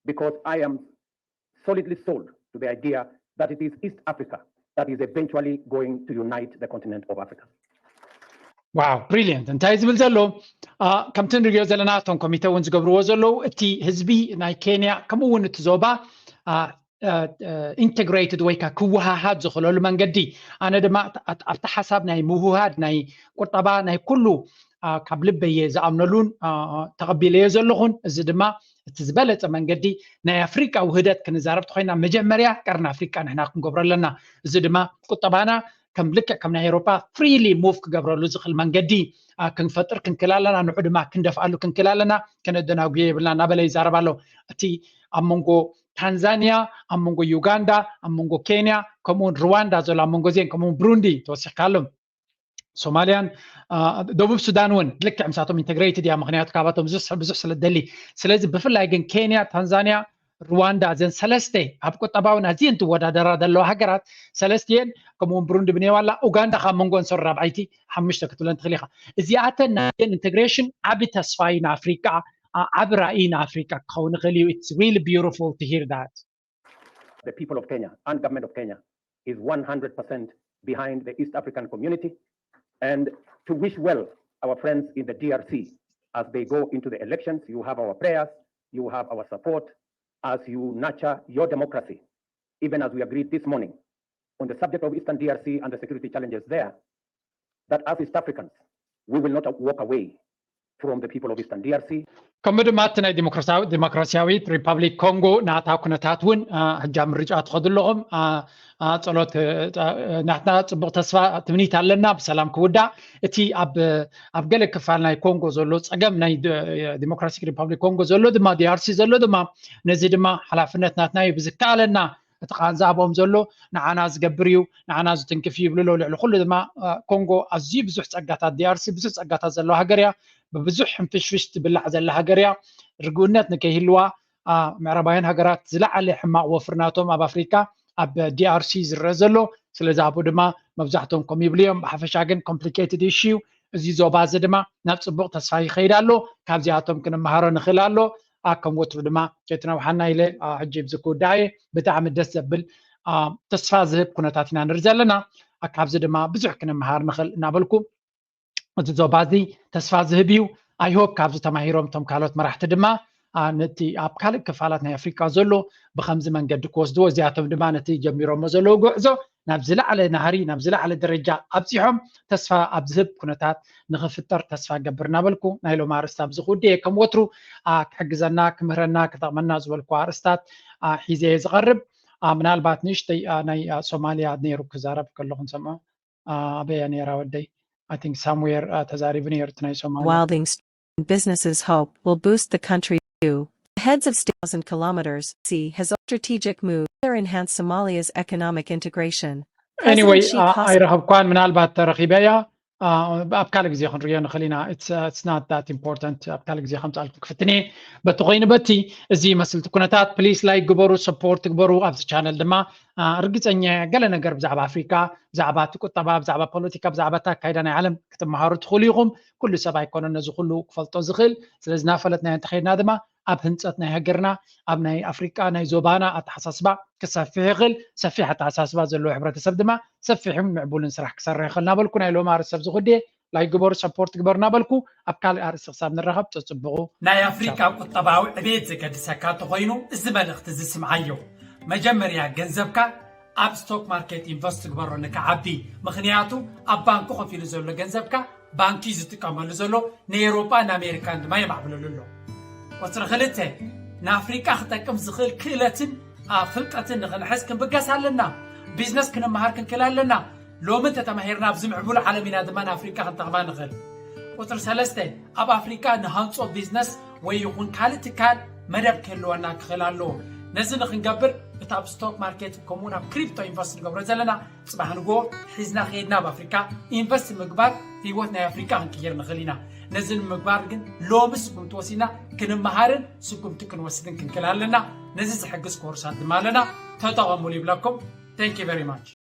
because I am solidly sold to the idea that it is East Africa that is eventually going to unite the continent of Africa. Wow, brilliant። እንታይ ዝብል ዘሎ? ከምቲ ንሪኦ ዘለና፣ እቶም ኮሚተ እውን ዝገብርዎ ዘለዉ፣ እቲ ህዝቢ ናይ ኬንያ ከምኡ እውን እቲ ዞባ ኢንተግሬትድ ወይ ከዓ ክወሃሃድ ዝኽእለሉ መንገዲ፣ ኣነ ድማ ኣብቲ ሓሳብ ናይ ምውህሃድ ናይ ቁጠባ ናይ ኩሉ ካብ ልበየ ዝኣምነሉን ተቐቢለዮ ዘለኹን። እዚ ድማ እቲ ዝበለፀ መንገዲ ናይ ኣፍሪቃ ውህደት ክንዛረብ ተኮይና፣ መጀመርያ ቀርኒ ኣፍሪቃ ንሕና ክንገብሮ ኣለና። እዚ ድማ ቁጠባና ከም ልክዕ ከም ናይ ኤውሮፓ ፍሪሊ ሙቭ ክገብረሉ ዝኽእል መንገዲ ክንፈጥር ክንክእል ኣለና። ንዑ ድማ ክንደፍኣሉ ክንክእል ኣለና። ከነደናጉዮ የብልና እናበለ ይዛረብ ኣሎ። እቲ ኣብ መንጎ ታንዛንያ፣ ኣብ መንጎ ዩጋንዳ፣ ኣብ መንጎ ኬንያ፣ ከምኡውን ሩዋንዳ ዘሎ ኣብ መንጎ ዜን፣ ከምኡውን ብሩንዲ ተወሲኽካ ኣሎ። ሶማልያን ደቡብ ሱዳን እውን ልክዕ ምሳቶም ኢንተግሬትድ እያ፣ ምክንያቱ ካባቶም ብዙሕ ስለ ደሊ። ስለዚ ብፍላይ ግን ኬንያ፣ ታንዛንያ፣ ሩዋንዳ፣ ዘን ሰለስተ ኣብ ቁጠባውን ኣዝየን ትወዳደራ ዘለዋ ሃገራት ሰለስቲየን፣ ከምኡውን ብሩንዲ ብኔዋላ፣ ኡጋንዳ ካብ መንጎን ሰሩ ራብዓይቲ ሓሙሽተ ክትብለን ትኽእል ኢኻ። እዚኣተን ናይን ኢንተግሬሽን ዓቢ ተስፋ እዩ ንኣፍሪቃ፣ ዓቢ ራእይ ንኣፍሪቃ ክኸውን ይኽእል እዩ። It's really beautiful to hear that. The people of Kenya and government of Kenya is one hundred percent behind the East African community, and to wish well our friends in the D R C as they go into the elections. You have our prayers, you have our support as you nurture your democracy, even as we agreed this morning on the subject of Eastern D R C and the security challenges there, that as East Africans, We will not walk away from the people of Eastern D R C. ከምኡ ድማ እቲ ናይ ዲሞክራሲያዊ- ዲሞክራሲያዊት ሪፐብሊክ ኮንጎ ናታ ኩነታት እውን ሕጃ ምርጫ ትኸዱ ኣለኹም። ጸሎት ናትና ጽቡቕ ተስፋ ትምኒት ኣለና ብሰላም ክውዳእ። እቲ ኣብ ገለ ክፋል ናይ ኮንጎ ዘሎ ጸገም ናይ ዲሞክራቲክ ሪፐብሊክ ኮንጎ ዘሎ ድማ ዲኣርሲ ዘሎ ድማ ነዚ ድማ ሓላፍነት ናትና እዩ ብዝከኣለና እቲ ቃንዛ ኣብኦም ዘሎ ንዓና ዝገብር እዩ ንዓና ዝትንክፍ እዩ ይብሉ ኣለዉ። ልዕሊ ኩሉ ድማ ኮንጎ ኣዝዩ ብዙሕ ጸጋታት ዲኣርሲ ብዙሕ ጸጋታት ዘለዋ ሃገር እያ። ብብዙሕ ሕንፍሽፍሽ ትብላዕ ዘላ ሃገር እያ። ርግእነት ንከይህልዋ ምዕራባውያን ሃገራት ዝለዓለ ሕማቕ ወፍሪ ናቶም ኣብ ኣፍሪካ ኣብ ዲኣርሲ ዝረአ ዘሎ። ስለዚ ኣብኡ ድማ መብዛሕትኦም ከም ይብሉ እዮም። ብሓፈሻ ግን complicated issue እዩ። እዚ ዞባ እዚ ድማ ናብ ፅቡቕ ተስፋ ይኸይድ ኣሎ። ካብዚኣቶም ክንመሃሮ ንኽእል ኣሎ። ከም ወትሩ ድማ ከይትነውሓና ኢለ ሕጂ ብዚ ክውዳእ እየ። ብጣዕሚ ደስ ዘብል ተስፋ ዝህብ ኩነታት ኢና ንርኢ ዘለና። ካብዚ ድማ ብዙሕ ክንመሃር ንኽእል እናበልኩ እቲ ዞባ እዚ ተስፋ ዝህብ እዩ። I hope ካብዚ ተማሂሮም እቶም ካልኦት መራሕቲ ድማ ነቲ ኣብ ካልእ ክፋላት ናይ ኣፍሪቃ ዘሎ ብከምዚ መንገዲ ክወስድዎ፣ እዚኣቶም ድማ ነቲ ጀሚሮሞ ዘለዉ ጉዕዞ ናብ ዝለዓለ ናህሪ ናብ ዝለዓለ ደረጃ ኣብፂሖም ተስፋ ኣብ ዝህብ ኩነታት ንኽፍጠር ተስፋ ገብር እናበልኩ ናይ ሎም ኣርእስቲ ኣብዚ ክውድእ እየ። ከም ወትሩ ክሕግዘና ክምህረና ክጠቕመና ዝበልኩ ኣርእስታት ሒዘ እየ ዝቐርብ። ምናልባት ንእሽተይ ናይ ሶማልያ ነይሩ ክዛረብ ከለኹ ንሰምዖ ኣበያ ነይራ ወደይ I think somewhere ተዛሪቡ ነይሩ እቲ ናይ ሶማልያ። Wilding businesses hope will boost the country too. The heads of state thousand kilometers sea has a strategic move to enhance Somalia's economic integration. Anyway ኣይረኸብኳን ምናልባት ተረኺበያ ኣብ ካልእ ግዜ ክንሪኦ ንኽእል ኢና። It's not that important ኣብ ካልእ ግዜ ከምፅኣልኩም ክፍትን እየ። በቲ ኮይኑ በቲ እዚ ይመስል እቲ ኩነታት። Please like ግበሩ፣ support ግበሩ ኣብዚ ቻነል ድማ ርግፀኛ ገለ ነገር ብዛዕባ ኣፍሪካ ብዛዕባ እቲ ቁጠባ ብዛዕባ ፖለቲካ ብዛዕባ እቲ ኣካይዳ ናይ ዓለም ክትመሃሩ ትኽእሉ ኢኹም። ኩሉ ሰብ ኣይኮነን ነዚ ኩሉ ክፈልጦ ዝኽእል። ስለዚ እናፈለጥናዮ እንተኸይድና ድማ ኣብ ህንፀት ናይ ሃገርና ኣብ ናይ ኣፍሪቃ ናይ ዞባና ኣተሓሳስባ ክሰፍሕ ይኽእል። ሰፊሕ ኣተሓሳስባ ዘለዎ ሕብረተሰብ ድማ ሰፊሕን ምዕቡልን ስራሕ ክሰርሕ ይኽእል እናበልኩ ናይ ሎም ኣርእስቲ ሰብ ዝኹድየ like ግበሩ support ግበሩ እናበልኩ ኣብ ካልእ ኣርእስቲ ክሳብ ንራኸብ ተፅብቑ። ናይ ኣፍሪቃ ቁጠባዊ ዕቤት ዘገድሰካ እንተኾይኑ እዚ መልእኽቲ እዚ ስምዓዮ። መጀመርያ ገንዘብካ ኣብ stock market invest ግበሮ ንክዓቢ። ምኽንያቱ ኣብ ባንኪ ኮፍ ኢሉ ዘሎ ገንዘብካ ባንኪ እዩ ዝጥቀመሉ ዘሎ፣ ንኤውሮጳን ኣሜሪካን ድማ የማዕብለሉ ኣሎ። ቁፅሪ ክልተ ንኣፍሪቃ ክጠቅም ዝኽእል ክእለትን ፍልጠትን ንኽንሕዝ ክንብገስ ኣለና። ቢዝነስ ክንመሃር ክንክእል ኣለና። ሎሚ እንተተማሂርና ኣብዚ ምዕቡል ዓለም ኢና ድማ ንኣፍሪቃ ክንጠቕማ ንኽእል። ቁፅሪ ሰለስተ ኣብ ኣፍሪቃ ንሃንፆ ቢዝነስ ወይ ይኹን ካልእ ትካል መደብ ክህልወና ክኽእል ኣለዎ። ነዚ ንክንገብር እቲ ኣብ stock market ከምኡውን ኣብ crypto invest ንገብሮ ዘለና ፅባሕ ንግሆ ሒዝና ከይድና ኣብ ኣፍሪካ invest ምግባር ህይወት ናይ ኣፍሪካ ክንቅይር ንኽእል ኢና። ነዚ ንምግባር ግን ሎሚ ስጉምቲ ወሲድና ክንመሃርን ስጉምቲ ክንወስድን ክንክእል ኣለና። ነዚ ዝሕግዝ ኮርሳት ድማ ኣለና፣ ተጠቐሙሉ ይብለኩም። Thank you very much።